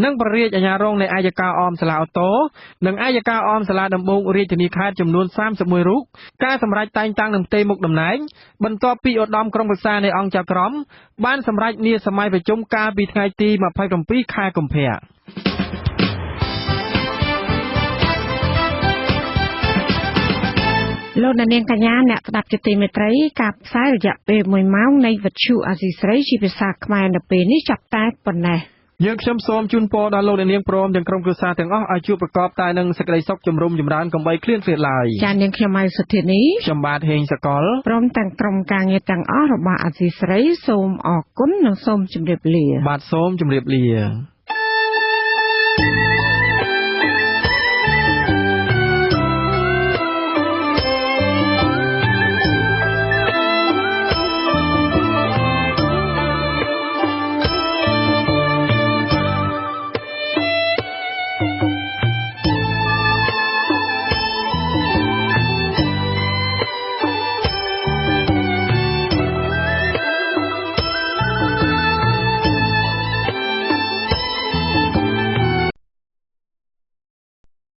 និងព្រះរាជអាជ្ញារងនៃអយ្យការអមសាលាឧទ្ធរណ៍និងអយ្យការអមសាលាដំបងរាជធានីខេត្តចំនួន31រូបការសម្រេចតែងតាំងនិងផ្ទេរមុខតំណែងបន្ទាប់ពីឧត្តមក្រុមប្រឹក្សានៃអង្គចៅក្រមបានសម្រេចនាសម័យប្រជុំកាលពីថ្ងៃទី27ខែកុម្ភៈ លោកអ្នកនាងកញ្ញាអ្នកស្ដាប់ជាទីមេត្រីការផ្សាយរយៈពេល1ម៉ោងនៃវិទ្យុអាស៊ីសេរីជាភាសាខ្មែរនៅពេលនេះចាប់តែប៉ុណ្ណេះយើងខ្ញុំសូមជូនពរដល់លោកអ្នកនាងព្រមទាំងក្រុមគ្រួសារទាំងអស់ឲ្យជួបប្រកបតែនឹងសេចក្តីសុខជំរុំចម្រើនកុំបីឃ្លៀងឃ្លាតឡើយចា៎នាងខ្ញុំម៉ៃសុធានីខ្ញុំបាទហេងសកលព្រមទាំងក្រុមការងារទាំងអស់របស់អាស៊ីសេរីសូមអរគុណនិងសូមជម្រាបលាបាទសូមជម្រាបលា